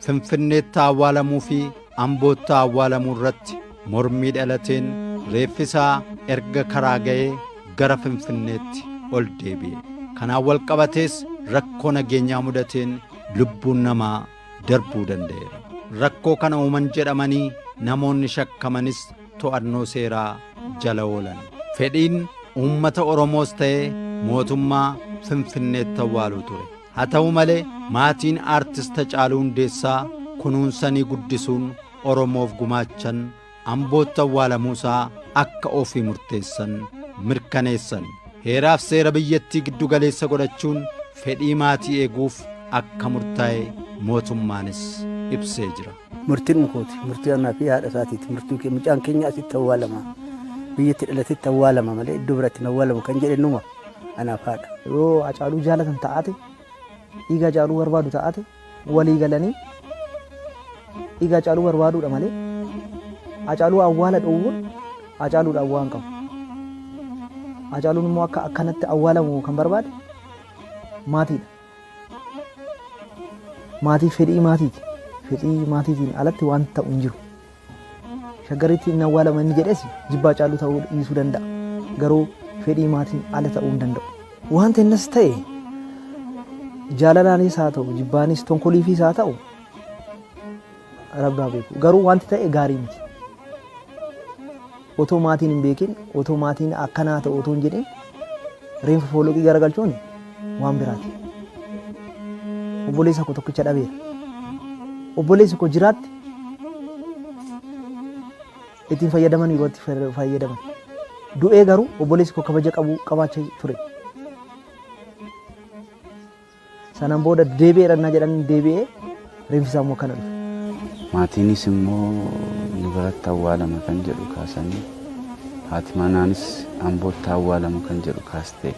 Finfinneetti awwaalamuu fi Ambootti awwaalamuu irratti mormii dhalateen reeffi isaa erga karaa ga'ee gara Finfinneetti ol deebi'e. Kanaan wal qabatees rakkoo nageenyaa mudateen lubbuun namaa darbuu danda'eera. Rakkoo kana uuman jedhamanii namoonni shakkamanis to'annoo seeraa jala oolan. Fedhiin uummata Oromoos ta'ee mootummaa Finfinneetti awwaaluu ture. Haa ta'u malee maatiin aartist Haacaaluu Hundeessaa kunuunsanii guddisuun Oromoof gumaachan Ambootti awwaalamuusaa akka ofii murteessan mirkaneessan. Heeraaf seera biyyattii giddu galeessa godhachuun fedhii maatii eeguuf akka murtaa'e mootummaanis ibsee jira. Murtiin mukooti, murtii anaa fi haadha isaatiiti. Murtiin mucaan keenya asitti awwaalama. Biyyatti dhalatetti awwaalama malee iddoo biraatti hin awwaalamu kan jedhe numa anaaf haadha. Yoo Haacaaluu jaalatan ta'ate, dhiiga Haacaaluu barbaadu ta'ate, walii galanii dhiiga Haacaaluu barbaaduudha malee Haacaaluu awwaala dhoowwuun Haacaaluudhaan waan qabu. Haacaaluun immoo akka akkanatti awwaalamu kan barbaade maatiidha. Maatii fedhii maatiiti. Fedhii maatiitiin alatti waan ta'u hin jiru. Shaggaritti inni awwaalama inni jedhes jibbaa Haacaaluu ta'uu dhiisuu danda'a. Garuu fedhii maatiin ala ta'uu hin danda'u. Wanti innis ta'e jaalalaanis haa ta'u jibbaanis tonkoliifis haa ta'u rabbaa beeku. Garuu wanti ta'e gaarii miti. Otoo maatiin hin beekin, otoo maatiin akkanaa ta'u otoo hin jedhin reenfa fooloqii garagalchuun waan biraati. Obboleessa koo tokkicha dhabeera. Obboleessi koo jiraatti ittiin fayyadaman yeroo itti fayyadaman. Du'ee garuu obboleessi koo kabaja qabu qabaachaa ture. Sanaan booda deebi'eera na jedhan deebi'ee reenfi isaa immoo akkana dhufe. Maatiinis immoo nu biratti awwaalama kan jedhu kaasanii haati manaanis Ambootti awwaalama kan jedhu kaastee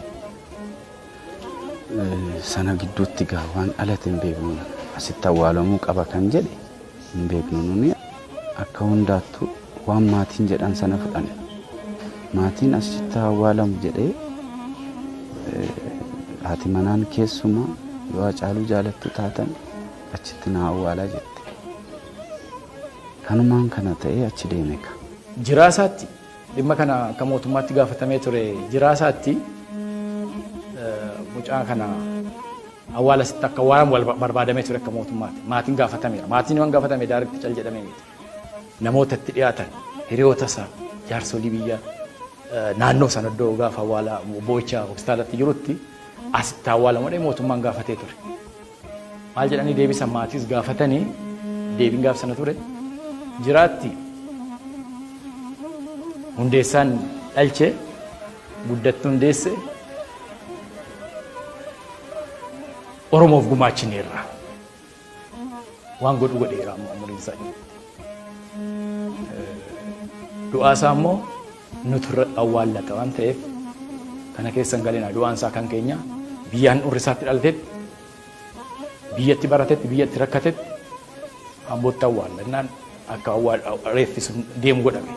sana gidduutti gaa waan dhalate hin beeknu asitti awwaalamuu qaba kan jedhe hin beeknu nuni akka hundaattu waan maatiin jedhan sana fudhanne. Maatiin asitti awwaalamu jedhee haati manaan keessumaa yoo Haacaaluu jaalattu taatan achitti na awwaalaa jette. Kanumaan kana ta'ee achi deeme ka. Jiraasaatti dhimma kana akka mootummaatti gaafatamee ture jiraasaatti mucaa kana awwaala sitti akka awwaalamu barbaadamee ture akka mootummaatti. Maatiin gaafatameera. Maatiin waan gaafatame daaritti cal jedhamee miti. Namoota itti dhiyaatan hiriyoota isaa jaarsolii biyya naannoo sana iddoo gaafa awwaala boo'icha hospitaalatti jirutti asitti awwaalamu jedhee mootummaan gaafatee ture. Maal jedhanii deebisan maatiis gaafatanii deebiin gaafa sana ture. Jiraatti Hundeessaan dhalchee guddattuu hundeesse Oromoof gumaachineerra. Waan godhu godheera amma umuriin isaa jirutti. Du'aa isaa immoo nutu irra awwaallata waan ta'eef kana keessa hin galinaa du'aan isaa kan keenya biyyaan dhurri isaatti dhalatetti biyyatti baratetti biyyatti rakkatetti Ambootti awwaallannaan akka reeffi sun deemu godhame.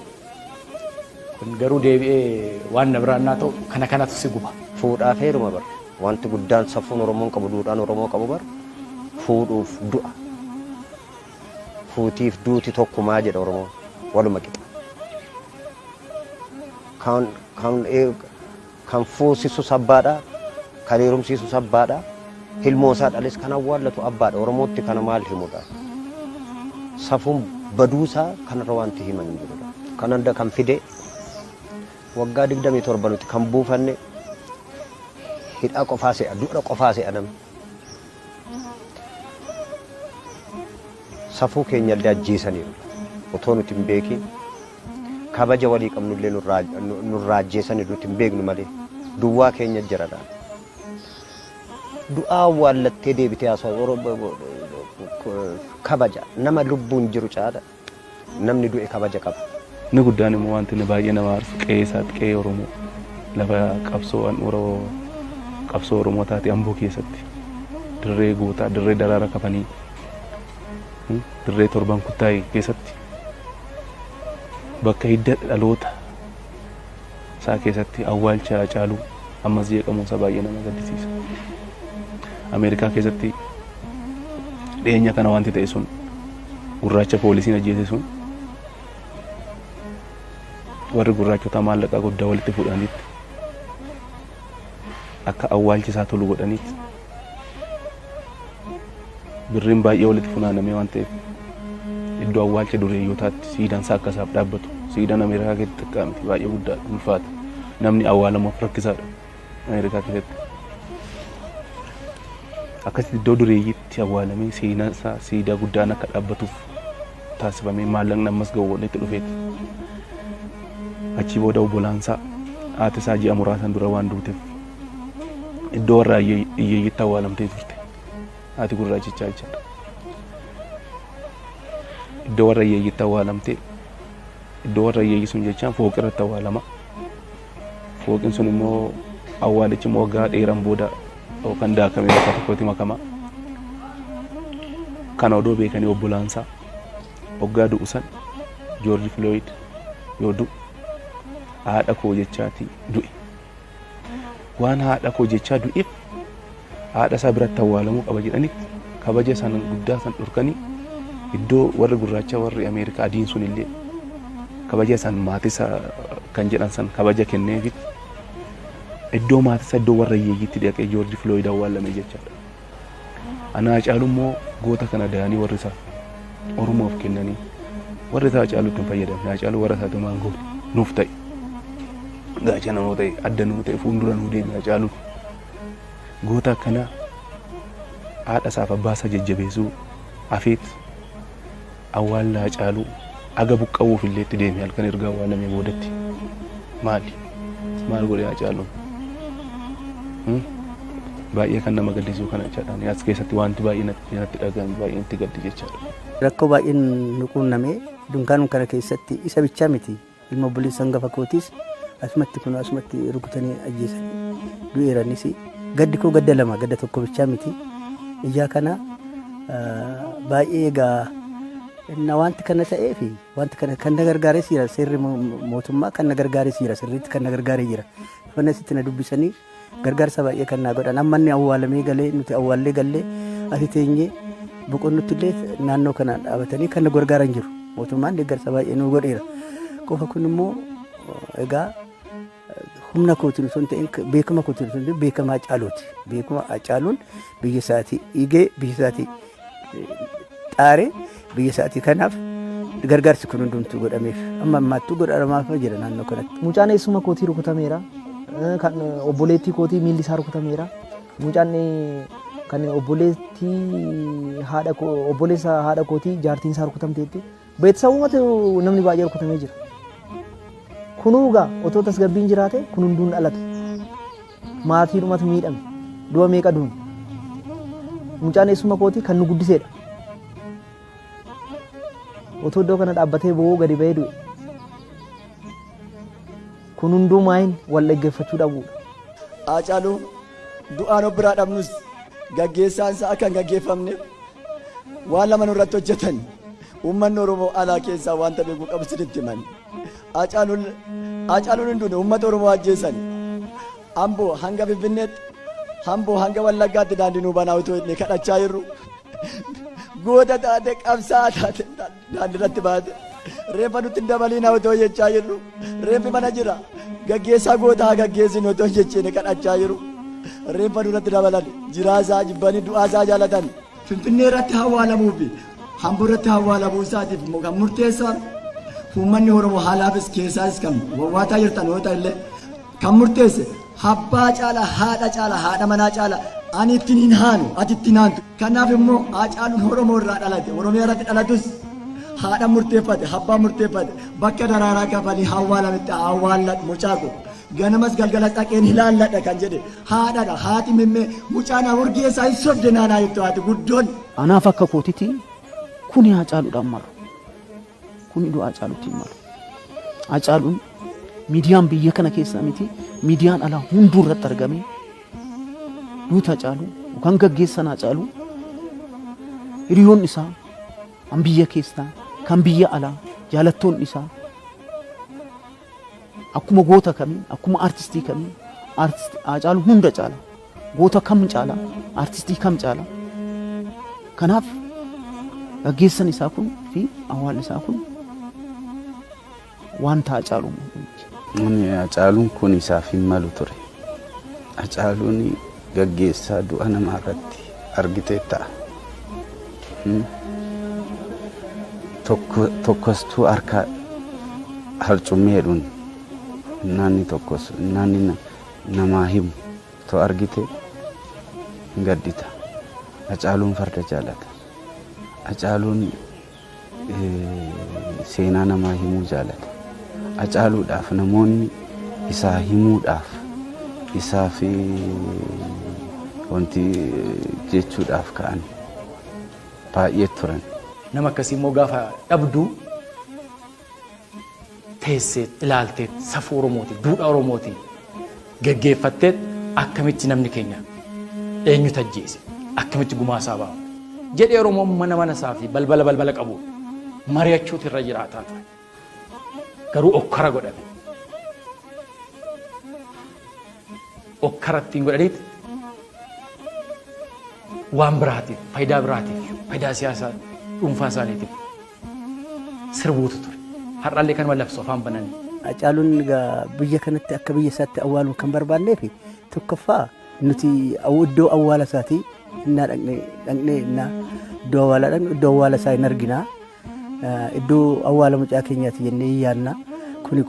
Kun garuu deebi'ee waan na biraan naa ta'u kana kanatu si guba. Fuudhaaf heeruma bar. Wanti guddaan safuun Oromoon qabu duudhaan Oromoo qabu bar fuudhuuf du'a. Fuutiif duuti tokkumaa jedha Oromoon waluma qixa. Kan fuusisus abbaadha, kan heerumsiisus abbaadha, ilmoo isaa dhales kan awwaallatu abbaadha. Oromootti kana maal himudha? Safuun baduusaa kanarra wanti himan hin jirudha. Kan hunda kan fide waggaa 27 nuti kan buufanne hidhaa qofaa se'a, du'a qofaa se'a namni. Safuu keenya illee ajjeesaniiru. Otoo nuti hin beekin kabaja walii qabnu illee nurraa ajjeesaniiru, nuti hin beeknu malee duwwaa keenya jira laata. Du'aa awwaallattee deebitee haasawaa kabaja nama lubbuun jiru caala namni du'e kabaja qaba. Inni guddaan immoo wanti inni baay'ee nama aarsu qe'ee isaatti, qe'ee Oromoo lafa qabsoo handhuura qabsoo Oromoo taate Amboo keessatti dirree gootaa, dirree daraara kafanii, dirree torban kuttaayee keessatti bakka hidda dhaloota isaa keessatti awwaalcha Haacaaluu ammas jeeqamuun isaa baay'ee nama gaddisiisa. Ameerikaa keessatti dhiyeenya kana wanti ta'e sun gurraacha poolisiin ajjeese sun warri gurraachota maallaqa guddaa walitti fuudhanitti akka awwaalchi isaa tolu godhanitti birriin baay'ee walitti funaanamee waan ta'eef iddoo awwaalcha dureeyyotaatti siidaan isaa akka isaaf dhaabbatu. Siidaan Ameerikaa keessatti xiqqaa miti, baay'ee guddaadha, ulfaata. Namni awwaalamuuf rakkisaadha Ameerikaa keessatti. Akkasitti iddoo dureeyyiitti awwaalamee seenaan isaa siidaa guddaan akka dhaabbatuuf taasifamee maallaqni ammas ga'u walitti dhufeeti. Achii booda obbolaansaa haati isaa ji'a muraasan dura waan duuteef iddoo warra hiyyeeyyiitti awwaalamtee turte. Haati gurraachichaa jechaadha. Iddoo warra hiyyeeyyiitti awwaalamtee, iddoo warra hiyyeeyyii sun jechaan fooqii irratti awwaalama. Fooqiin sun immoo awwaalichi immoo waggaa dheeraan booda yookaan daakamee bakka tokkotti makama. Kana odoo beekanii obbolaansaa waggaa du'u san Joorji Filooyid yoo du'u haadha koo jechaati du'e. Waan haadha koo jechaa du'eef haadha isaa biratti awwaalamuu qaba jedhanitti kabaja isaan guddaa san dhorkanii iddoo warri gurraacha warri Ameerikaa adiin sun illee kabaja isaan maatii isaa kan jedhan san kabaja kenneefitti iddoo maatii isaa iddoo warra hiyyeeyyiitti dhaqee Joorji Filooyid awwaalame jechaadha. Ana Haacaaluu immoo goota kana da'anii warri isaa Oromoof kennanii warri isaa Haacaaluutti hin fayyadamne. Haacaaluu warra isaatti maan goone nuuf ta'e. Gaachana nuu ta'e, adda nuu ta'e, fuuldura nuu deeme Haacaaluun. Goota akkanaa haadha isaaf abbaa isaa jajjabeessuu hafeet awwaalla Haacaaluu aga buqqa'uuf illee itti deeme halkan erga awwaalamee boodatti. Maali? Maal godhe Haacaaluun? Baay'ee kan nama gaddisiisu kana jechaadha. As keessatti wanti baay'ee natti dhagahame, baay'ee natti gaddi jechaadha. Rakkoo baay'een nu quunname dunkaanuma kana keessatti isa bichaa miti, ilma obboleessa hangafa kootis asumatti kun asumatti rukutanii ajjeesanii du'eeranis. Gaddi koo gadda lama, gadda tokko bichaa miti. Ijaa kana baay'ee egaa na wanti kana ta'ee fi wanti kana kan na gargaaree jira, seerri mootummaa kan na gargaaree jira, sirriitti kan na gargaaree jira. Dhufanii asitti na dubbisanii gargaarsa baay'ee kan na godhan. Amma inni awwaalamee galee, nuti awwaallee gallee asi teenyee boqonnutti illee naannoo kana dhaabatanii kan na gargaaran jiru. Mootummaan deeggarsa baay'ee nu godheera. Qofa kun immoo egaa humna kootiin osoo hin ta'in, beekama kootiin osoo hin ta'in, beekama Haacaaluuti. Beekama Haacaaluun biyya isaatii dhiigee, biyya isaatii xaaree, biyya isaatii kanaaf gargaarsi kun hundumtuu godhameef. Amma ammaattuu godhamaaf jira naannoo kanatti. Mucaan eessuma kootii rukutameera. Kan obboleettii kootii miilli isaa rukutameera. Mucaan kan obboleettii haadha koo, obboleessa haadha kootii jaartiin isaa rukutamteetti. Beeksisa namni baay'ee rukutamee jira. Kunuu egaa otoo tasgabbiin jiraate kun hunduun dhalatu. Maatiidhumatu miidhame. Du'a meeqa duun. Mucaan eessuma kootii kan nu guddiseedha. Otoo iddoo kana dhaabbatee bo'oo gadi ba'ee du'e. Kun hunduu maayin wal dhaggeeffachuu dhabuudha. Haacaaluu du'aan of biraa dhabnus gaggeessaan isaa akka hin gaggeeffamneef waan lama nurratti hojjetan. Uummanni Oromoo alaa keessaa wanta beekuu qabu sirriitti himan. Haacaaluun hin duune, uummata Oromoo ajjeesan. Amboo hanga Finfinneetti, Amboo hanga Wallaggaatti daandii nuu banaa otoo inni kadhachaa jirru. Goota taate, qabsaa'aa taate, daandii irratti baate. Reeffa nutti hin dabaliin otoo jechaa jirru. Reeffi mana jira. Gaggeessaa gootaa gaggeessinu otoo hin jecheene kadhachaa jiru. Reenfa duratti dabalan jiraasaa jibbanii du'aasaa jaalatan. Finfinnee irratti awwaalamuu fi Hamboo irratti awwaalamuu isaatiif immoo kan murteessan uummanni Oromoo haalaafis keessaas kan wawwaataa jirtan yoo ta'e illee kan murteesse abbaa caala, haadha caala, haadha manaa caala ani ittiin hin haanu, ati ittiin haantu. Kanaaf immoo Haacaaluun Oromoo irraa dhalate, Oromiyaa irratti dhalatus haadha murteeffate, abbaa murteeffate, bakka daraaraa kafanii awwaalametti awwaalladhu mucaa koo. Ganamas galgalas dhaqeen ilaalladha kan jedhe haadhadha. Haati mimmee mucaan urgeessaa hin sobde naanaa jettu haati guddoon. Anaaf akka kootiti kuni Haacaaluudhaan malu. Kuni du'a Haacaaluutti hin malu. Haacaaluun miidiyaan biyya kana keessaa miti miidiyaan alaa hunduu irratti argamee duuta Haacaaluu yookaan gaggeessan Haacaaluu hiriyoonni isaa kan biyya keessaa kan biyya alaa jaalattoonni isaa akkuma goota kamii akkuma artistii kamii Haacaaluu hunda caala, goota kam caala, artistii kam caala. Kanaaf gaggeessan isaa kun fi awwaalli isaa kun wanta Haacaaluu miti. Haacaaluun kun isaaf hin malu ture. Haacaaluun gaggeessaa du'a namaa irratti argitee ta'a. Tokkostuu harka harcummeedhuun naanni tokkos naanni namaa himu to argite hin gaddita. Haacaaluun farda jaalata. Haacaaluun seenaa namaa himuu jaalata. Haacaaluudhaaf namoonni isaa himuudhaaf isaaf wanti jechuudhaaf ka'an baay'ee turan. Nama akkasii immoo gaafa dhabdu teessee ilaaltee safuu Oromooti, duudhaa Oromooti geggeeffattee akkamitti namni keenya eenyutu ajjeese, akkamitti gumaasaa baafa jedhee Oromoon mana mana isaa fi balbala balbala qabu mari'achuutu irra jiraataa ture. Garuu okkara godhame. Okkara ittiin godhaniiti waan biraatiif, faayidaa biraatiif, faayidaa siyaasaa dhuunfaa isaaniitiif sirbuutu ture. Har'allee kanuma labsu afaan bananii. Haacaaluun egaa biyya kanatti akka biyya isaatti awwaaluun kan barbaanneef tokkoffaa nuti iddoo awwaala isaatii innaa dhaqnee innaa iddoo awwaalaa dhaqnu iddoo awwaala isaa hin arginaa. Iddoo awwaala mucaa keenyaati jennee hin yaadna. Kuni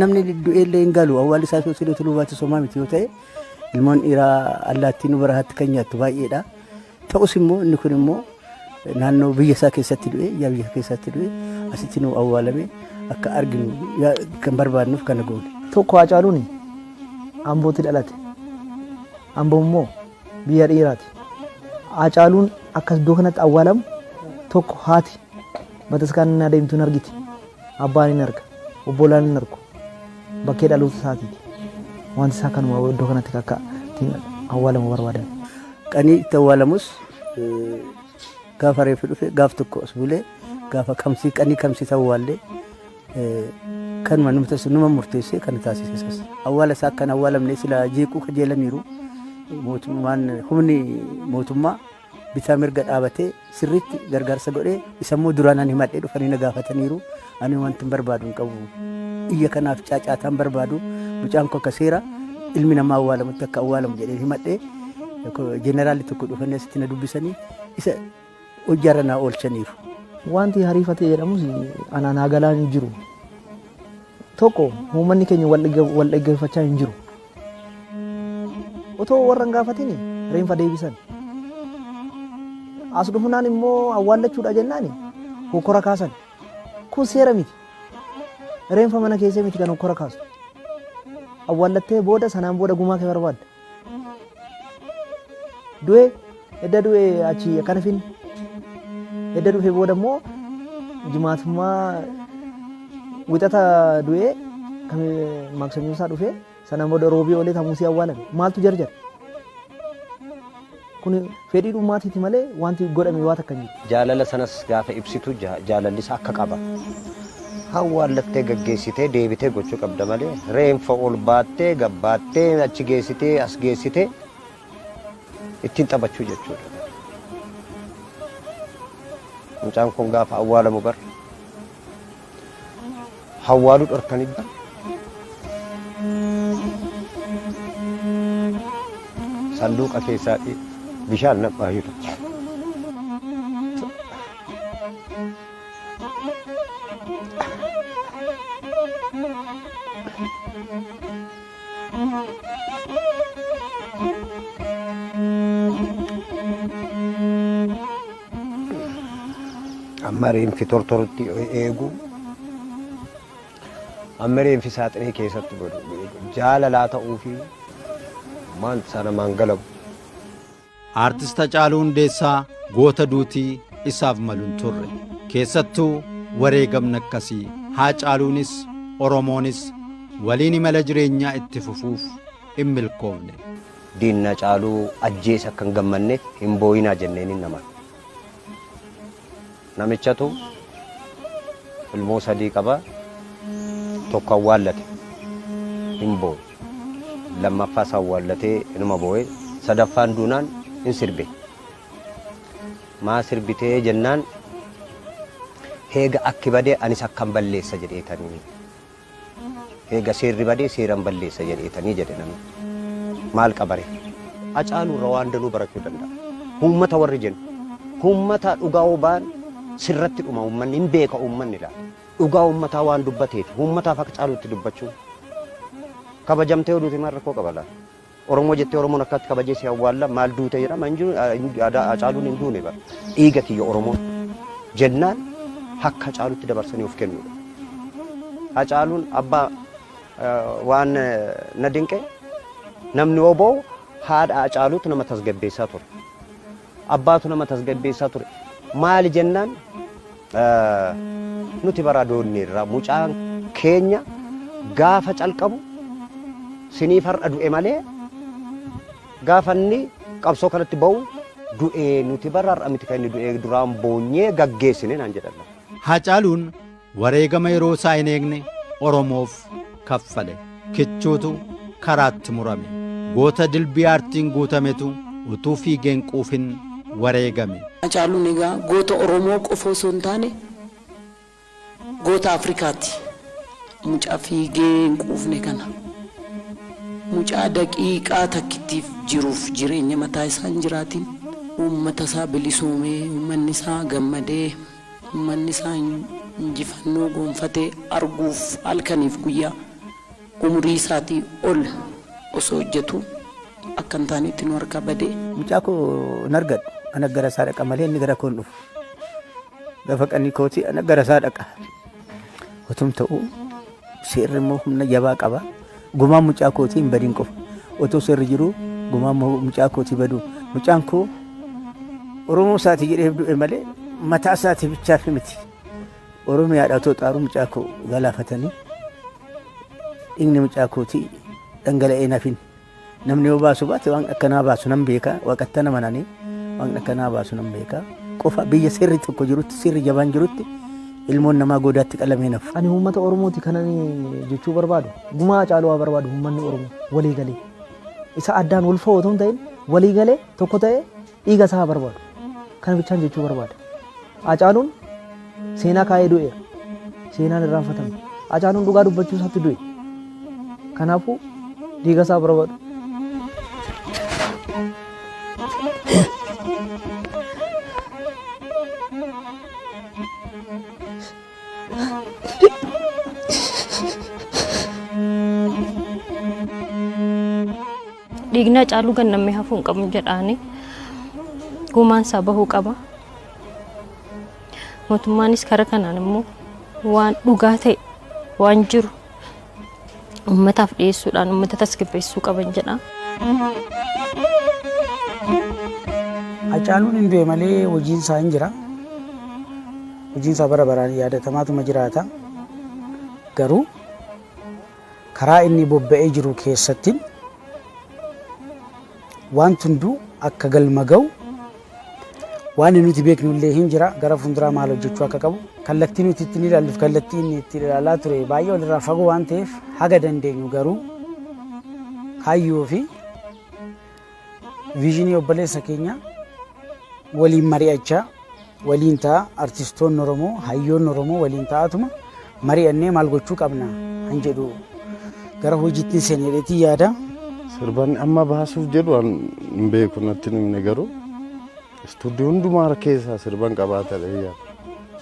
namni du'ee illee hin galu awwaalli isaa soo tuluu baate somaa miti yoo ta'e ilmoon dhiiraa allaattii nu barahaatti kan nyaattu baay'eedha. Ta'us immoo inni kun immoo naannoo biyya isaa keessatti du'e, yaa biyya keessatti du'e asitti nu awwaalame akka arginu kan barbaadnuuf kana goone. Tokko Haacaaluun Ambootti dhalate. Amboo immoo biyya dhiiraati. Haacaaluun akka iddoo kanatti awwaalamu tokko haati bataskaana inni adeemtu hin argiti. Abbaan hin arga. Obbolaan hin argu. Bakkee dhaloota isaatiiti. Wanti isaa kanuma iddoo kanatti akka ittiin awwaalamu barbaadan. Qanii itti awwaalamus gaafa reeffi dhufe gaaf tokko as bulee gaafa kamsii qanii kamsii awwaallee kanuma numa murteessee kan taasise isas. Awwaala isaa akkan awwaalamne sila jeequu kajeelaniiru mootummaan humni mootummaa bitaa mirga dhaabatee sirriitti gargaarsa godhee isa immoo duraan ani himadhee dhufanii na gaafataniiru. Ani wanti hin barbaadu hin qabu. Iyya kanaaf caacaataan barbaadu mucaan koo akka seera ilmi namaa awwaalamutti akka awwaalamu jedhee himadhee jeneraalli tokko dhufanii asitti na dubbisanii isa hojjaarra naa oolchaniiru. Wanti hariifatee jedhamus anaan haa galaan hin jiru. Tokko uummanni keenya wal dhaggeeffachaa hin jiru. Otoo warra hin gaafatin reenfa deebisan. As dhufunaan immoo awwaallachuudha jennaan hokkora kaasan. Kun seera miti. Reenfa mana keessee miti kan hokkora kaasu. Awwaallattee booda sanaan booda gumaa kee barbaadda. Du'e edda du'e achi akkana finne. Edda dhufe booda immoo jimaatummaa wixata du'ee kan maksanyoo isaa dhufe sanaan booda roobii oolee tamuusii awwaalame. Maaltu jarjara? Kun fedhii dhumaatiiti malee wanti godhame waan takka hin jiru. Jaalala sanas gaafa ibsitu jaalalli isaa akka qaba. Awwaallattee gaggeessitee deebitee gochuu qabda malee reenfa ol baattee gabbaattee achi geessitee as geessitee ittiin taphachuu jechuudha. Mucaan kun gaafa awwaalamu bar awwaaluu dhorkanii bar Sanduuqa keessaa bishaan naqaa jiru. Amma reenfi tortorutti eegu, amma reenfi saaxinii keessatti godhu jaalalaa ta'uu fi maal sana maangalabu. Aartist Hacaaluu Hundeessaa goota duutii isaaf malu hin turre. Keessattuu wareegamni akkasii Haacaaluunis Oromoonis waliin imala jireenyaa itti fufuuf hin milkoofne. Diinna Hacaaluu ajjeesa akka hin gammanneef hin boo'inaa jenneen hin naman. Namichatu ilmoo 3 qaba, tokko awwaallate hin boo'e, lammaffaas awwaallatee inuma boo'e, sadaffaan duunaan hin sirbe. Maa sirbitee jennaan heega akki badee anis akkan balleessa jedheetanii. Heega seerri badee seeran balleessa jedheetanii jedhe namni. Maal qabare? Hacaaluu irraa waan danuu barachuu danda'a. Uummata warri jennu, uummata dhugaa ba'an sirratti dhuma uummanni hin beeka uummanni laata. Dhugaa uummataa waan dubbateef uummataaf akka caalutti dubbachuu. Kabajamtee oduuti maal rakkoo qaba laata? Oromoo jettee Oromoon akkatti kabajee si awwaalla maal duute jedhama hin jiru Hacaaluun hin duune bara. Dhiiga kiyya Oromoon jennaan akka Hacaalutti dabarsanii of kennuudha. Hacaaluun abbaa waan na dinqe namni oboo haadha Hacaaluutu nama tasgabbeessaa ture. Abbaatu nama tasgabbeessaa ture. Maali jennaan nuti bara doonneerra mucaan keenya gaafa calqabu siniif har'a du'e malee gaafa inni qabsoo kanatti ba'u du'e nuti bara har'a miti kan inni du'e duraan boonyee gaggeessine naan jedhan. Hacaaluun wareegama yeroo isaa hin eegne Oromoof kaffale. Kichuutu karaatti murame. Goota dilbii aartiin guutametu utuu fiigeen quufin wareegame. Hacaaluun egaa goota Oromoo qofa osoo hin taane goota Afrikaati. Mucaa fiigee hin quufne kana. Mucaa daqiiqaa takkittiif jiruuf jireenya mataa isaa hin jiraatin. Uummata isaa bilisoomee, uummanni isaa gammadee, uummanni isaa injifannoo gonfatee arguuf halkaniif guyyaa umurii isaatii ol osoo hojjetu akka hin taanetti nu harkaa badee. Mucaa koo hin argadhu. Ana gara isaa dhaqa malee inni gara koo hin dhufu. Gaafa qanii kooti ana gara isaa dhaqa. Otum ta'uu seerri immoo humna jabaa qaba. Gumaan mucaa kootii hin badin qofa. Otoo seerri jiruu gumaan mucaa kootii baduu. Mucaan koo Oromoo isaati jedhee du'e malee mataa isaati bichaaf miti. Oromiyaadha otoo xaaruu mucaa koo galaafatanii dhiigni mucaa kootii dhangala'ee nafin. Namni yoo baasu baate waan akkanaa baasu nan beeka. Waaqatti amananii waan akkanaa baasu nan beeka. Qofa biyya seerri tokko jirutti seerri jabaan jirutti ilmoon namaa goodaatti qalamee nafu. Ani uummata Oromooti kanan jechuu barbaadu. Gumaa Hacaaluu haa barbaadu uummanni Oromoo walii galee. Isa addaan wal fa'oo otoo hin ta'in walii galee tokko ta'ee dhiiga isaa haa barbaadu. Kana bichaan jechuu barbaada. Hacaaluun seenaa kaa'ee du'eera. Seenaan irraanfatame. Hacaaluun dhugaa dubbachuu isaatti du'e. Kanaafuu dhiiga isaa barbaadu. Dhiigni Hacaaluu gannamee hafuu hin qabu jedhaani. Gumaan isaa bahuu qaba. Mootummaanis karaa kanaan immoo waan dhugaa ta'e waan jiru uummataaf dhiyeessuudhaan uummata tasgabbeessuu qaban jedha. Hacaaluun hin du'e malee hojiin isaa hin jira. Hojiin isaa bara baraan yaadatamaatuma jiraata. Garuu karaa inni bobba'ee jiru keessatti wanti hunduu akka galma ga'u waan nuti beeknu illee hin jira. Gara fuulduraa maal hojjechuu akka qabu kallattii nuti ittiin ilaalluuf kallattii inni ittiin ilaalaa ture baay'ee walirraa fagoo waan ta'eef haga dandeenyu garuu kaayyoo fi viizinii obboleessa keenya waliin mari'achaa waliin ta'a artistoonni Oromoo hayyoonni Oromoo waliin ta'atuma mari'annee maal gochuu qabna han jedhu gara hojiitti seeneetii yaada. Sirban amma baasuuf jedhu an hin beeku natti hin himne garuu istuudiyoo hundumaa harka isaa sirban qabaata dha.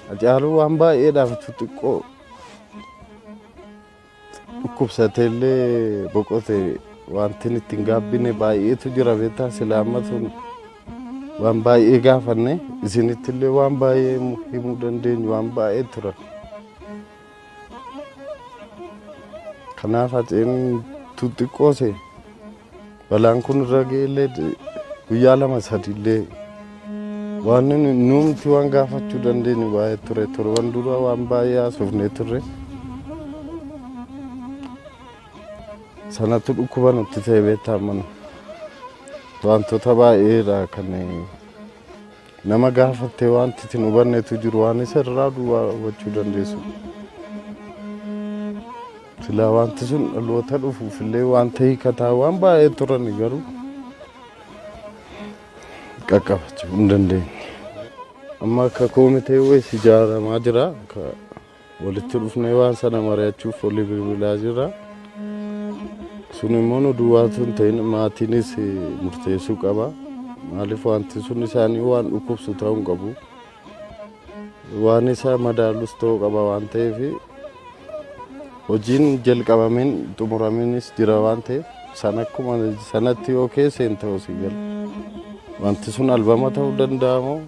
Hacaaluu waan baay'eedhaaf xixiqqoo dhukkubsatee illee boqote wanti inni ittiin gaabbine baay'eetu jira beektaa sila amma sun waan baay'ee gaafanne isinitti illee waan baay'ee himuu dandeenyu waan baay'ee turan. Kanaaf Haceen xixiqqoose balaan kun irra ga'e illee guyyaa 2 3 illee waan nuti waan gaafachuu dandeenyu baay'ee ture torban dura waan baay'ee haasofnee turre. Sanatu dhukkuba nutti ta'e beektaa mana wantoota baay'eedha kan nama gaafattee wanti ittiin hubannetu jiru waan isa irraa duwwaa hubachuu dandeessu. Silaa wanti sun dhaloota dhufuuf illee wanta hiikataa waan baay'ee turan garuu qaqqabachuu hin dandeenye. Amma akka koomitee wayis ijaaramaa jira. Walitti dhufnee waan sana mari'achuuf olii bilbilaa jira. Sun immoo nu duwwaatu hin ta'in maatiinis murteessuu qaba. Maaliif wanti sun isaanii waan dhukkubsu ta'uu hin qabu. Waan isa madaalus ta'uu qaba waan ta'eef hojiin jalqabameen xumuramenis jira waan ta'eef sana akkuma sanatti yoo keessa hin ta'u si gala. Wanti sun albama ta'uu danda'amoo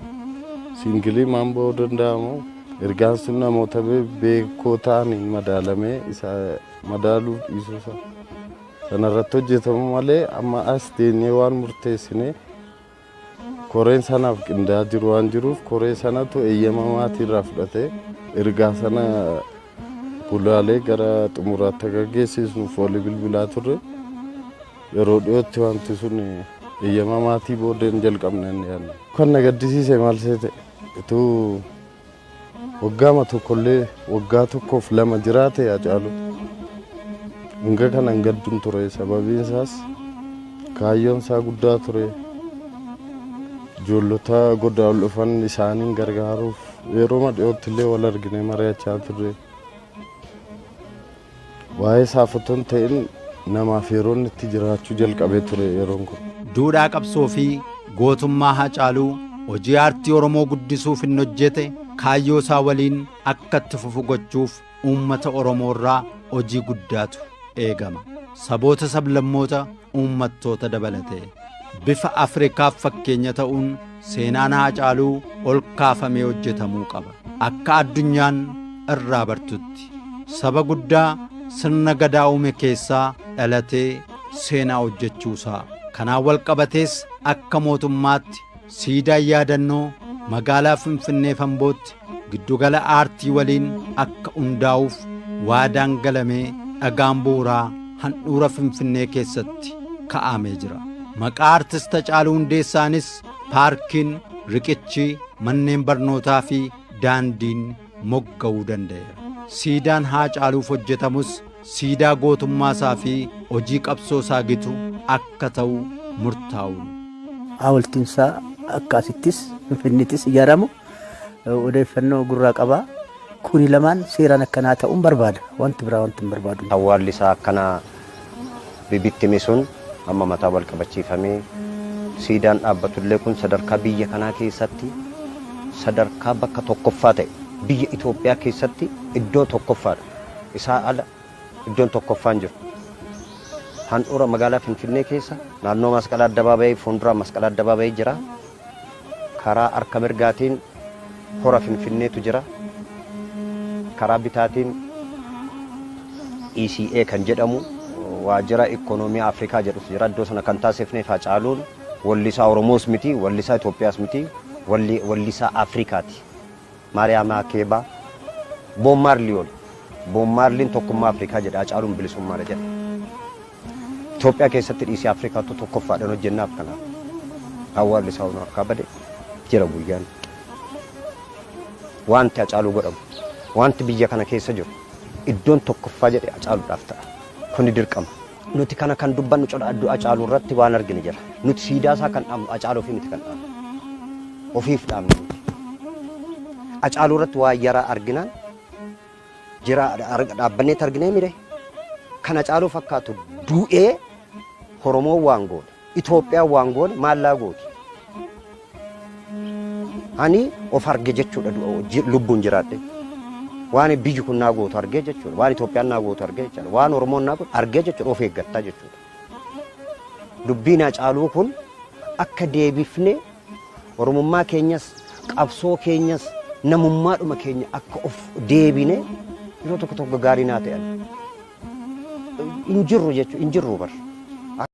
siingilii maan ba'uu danda'amoo ergaan sun namoota beekoo ta'aniin madaalamee isa madaaluuf dhiisuu isaa. Sanarratti hojjetamu malee amma as teenyee waan murteessine koreen sanaaf qindaa'aa jiru waan jiruuf koree sanatu eeyyama maatiirraa fudhatee ergaa sana gulaalee gara xumuraatti akka geessisnuuf walii bilbilaa turre yeroo dhiyootti wanti sun eeyyama maatii booddeen jalqabne inni yaadne. Kan na gaddisiise maal seete utuu waggaama tokkollee waggaa 1 fi 2 jiraate Hacaaluu. Hanga kana hin gadduun ture sababiin isaas kaayyoon isaa guddaa ture. Ijoollota godaa ol dhufan isaaniin gargaaruuf yeroo dhiyootti illee wal argine mari'achaa turre. Waa'ee isaaf otoo hin ta'in namaaf yeroo inni itti jiraachuu jalqabee ture yeroon kun. Duudhaa qabsoo fi gootummaa Hacaaluu hojii aartii Oromoo guddisuuf inni hojjete kaayyoo isaa waliin akka itti fufu gochuuf uummata Oromoo irraa hojii guddaatu eegama. Saboota sablammoota uummattoota dabalatee bifa Afrikaaf fakkeenya ta'uun seenaan Hacaaluu ol kaafamee hojjetamuu qaba. Akka addunyaan irraa bartutti saba guddaa sirna gadaa uume keessaa dhalatee seenaa hojjechuusaa. Kanaan wal qabatees akka mootummaatti siidaan yaadannoo magaalaa Finfinnee Ambootti giddugala aartii waliin akka hundaa'uuf waadaan galamee dhagaan bu'uuraa handhuura Finfinnee keessatti kaa'amee jira. Maqaa artist Hacaaluu Hundeessaanis paarkiin, riqichi, manneen barnootaa fi daandiin mogga'uu danda'eera. Siidaan Hacaaluuf hojjetamus siidaa gootummaa isaa fi hojii qabsoo isaa gitu akka ta'u murtaa'uun. Hawultiin isaa akka asittis Finfinneettis ijaaramu odeeffannoo gurraa qabaa. Kuni lamaan seeraan akkanaa ta'uun barbaada. Wanti biraa wanti hin barbaadu. Awwaalli isaa akkana bibittime sun amma mataa wal qabachiifamee siidaan dhaabbatullee kun sadarkaa biyya kanaa keessatti sadarkaa bakka tokkoffaa ta'e biyya Itoophiyaa keessatti iddoo tokkoffaadha. Isaa ala iddoon tokkoffaan jiru. Handhuura magaalaa Finfinnee keessa naannoo Masqalaa Addabaabayii fuuldura Masqalaa Addabaabayii jira. Karaa harka mirgaatiin hora Finfinneetu jira. Karaa bitaatiin ECA kan jedhamu waajjira ikoonoomii Afrikaa jedhutu jira. Iddoo sana kan taasifneef Hacaaluun wallisaa Oromoos miti, wallisaa Itoophiyaas miti, wallisaa Afrikaati. Maariyaam Akeebaa, Bob Marley ol. Bob Marleyn tokkummaa Afrikaa jedha, Hacaaluun bilisummaadha jedha. Itoophiyaa keessatti dhiisee Afrikaatu tokkoffaadhaan hojjennaaf kanaaf. Awwaalli isaa nu harkaa bade jira guyyaan. Wanti Hacaaluu godhamu, wanti biyya kana keessa jiru iddoon tokkoffaa jedhe Hacaaluudhaaf ta'a. Kuni dirqama. Nuti kana kan dubbannu codha adduu Hacaaluu irratti waan argine jira. Nuti siidaa isaa kan dhaabnu Hacaaluu ofii miti kan dhaabnu. Ofiif dhaabnu nuti. Hacaaluu irratti waa yaraa arginaan jira dhaabbanneet arginee mire. Kan Hacaaluu fakkaatu du'ee Oromoon waan goone, Itoophiyaan waan goone maallaa gooti. Ani of arge jechuudha lubbuun jiraadhe. Waan biyyi kun naa gootu argee jechuudha. Waan Itoophiyaan naa gootu argee jechuudha. Waan Oromoon naa gootu argee jechuudha of eeggattaa jechuudha. Dubbiin Hacaaluu kun akka deebifnee Oromummaa keenyas qabsoo keenyas namummaadhuma keenya akka of deebine yeroo tokko tokko gaarii naa ta'an. Hin jirru jechuudha hin jirru bar.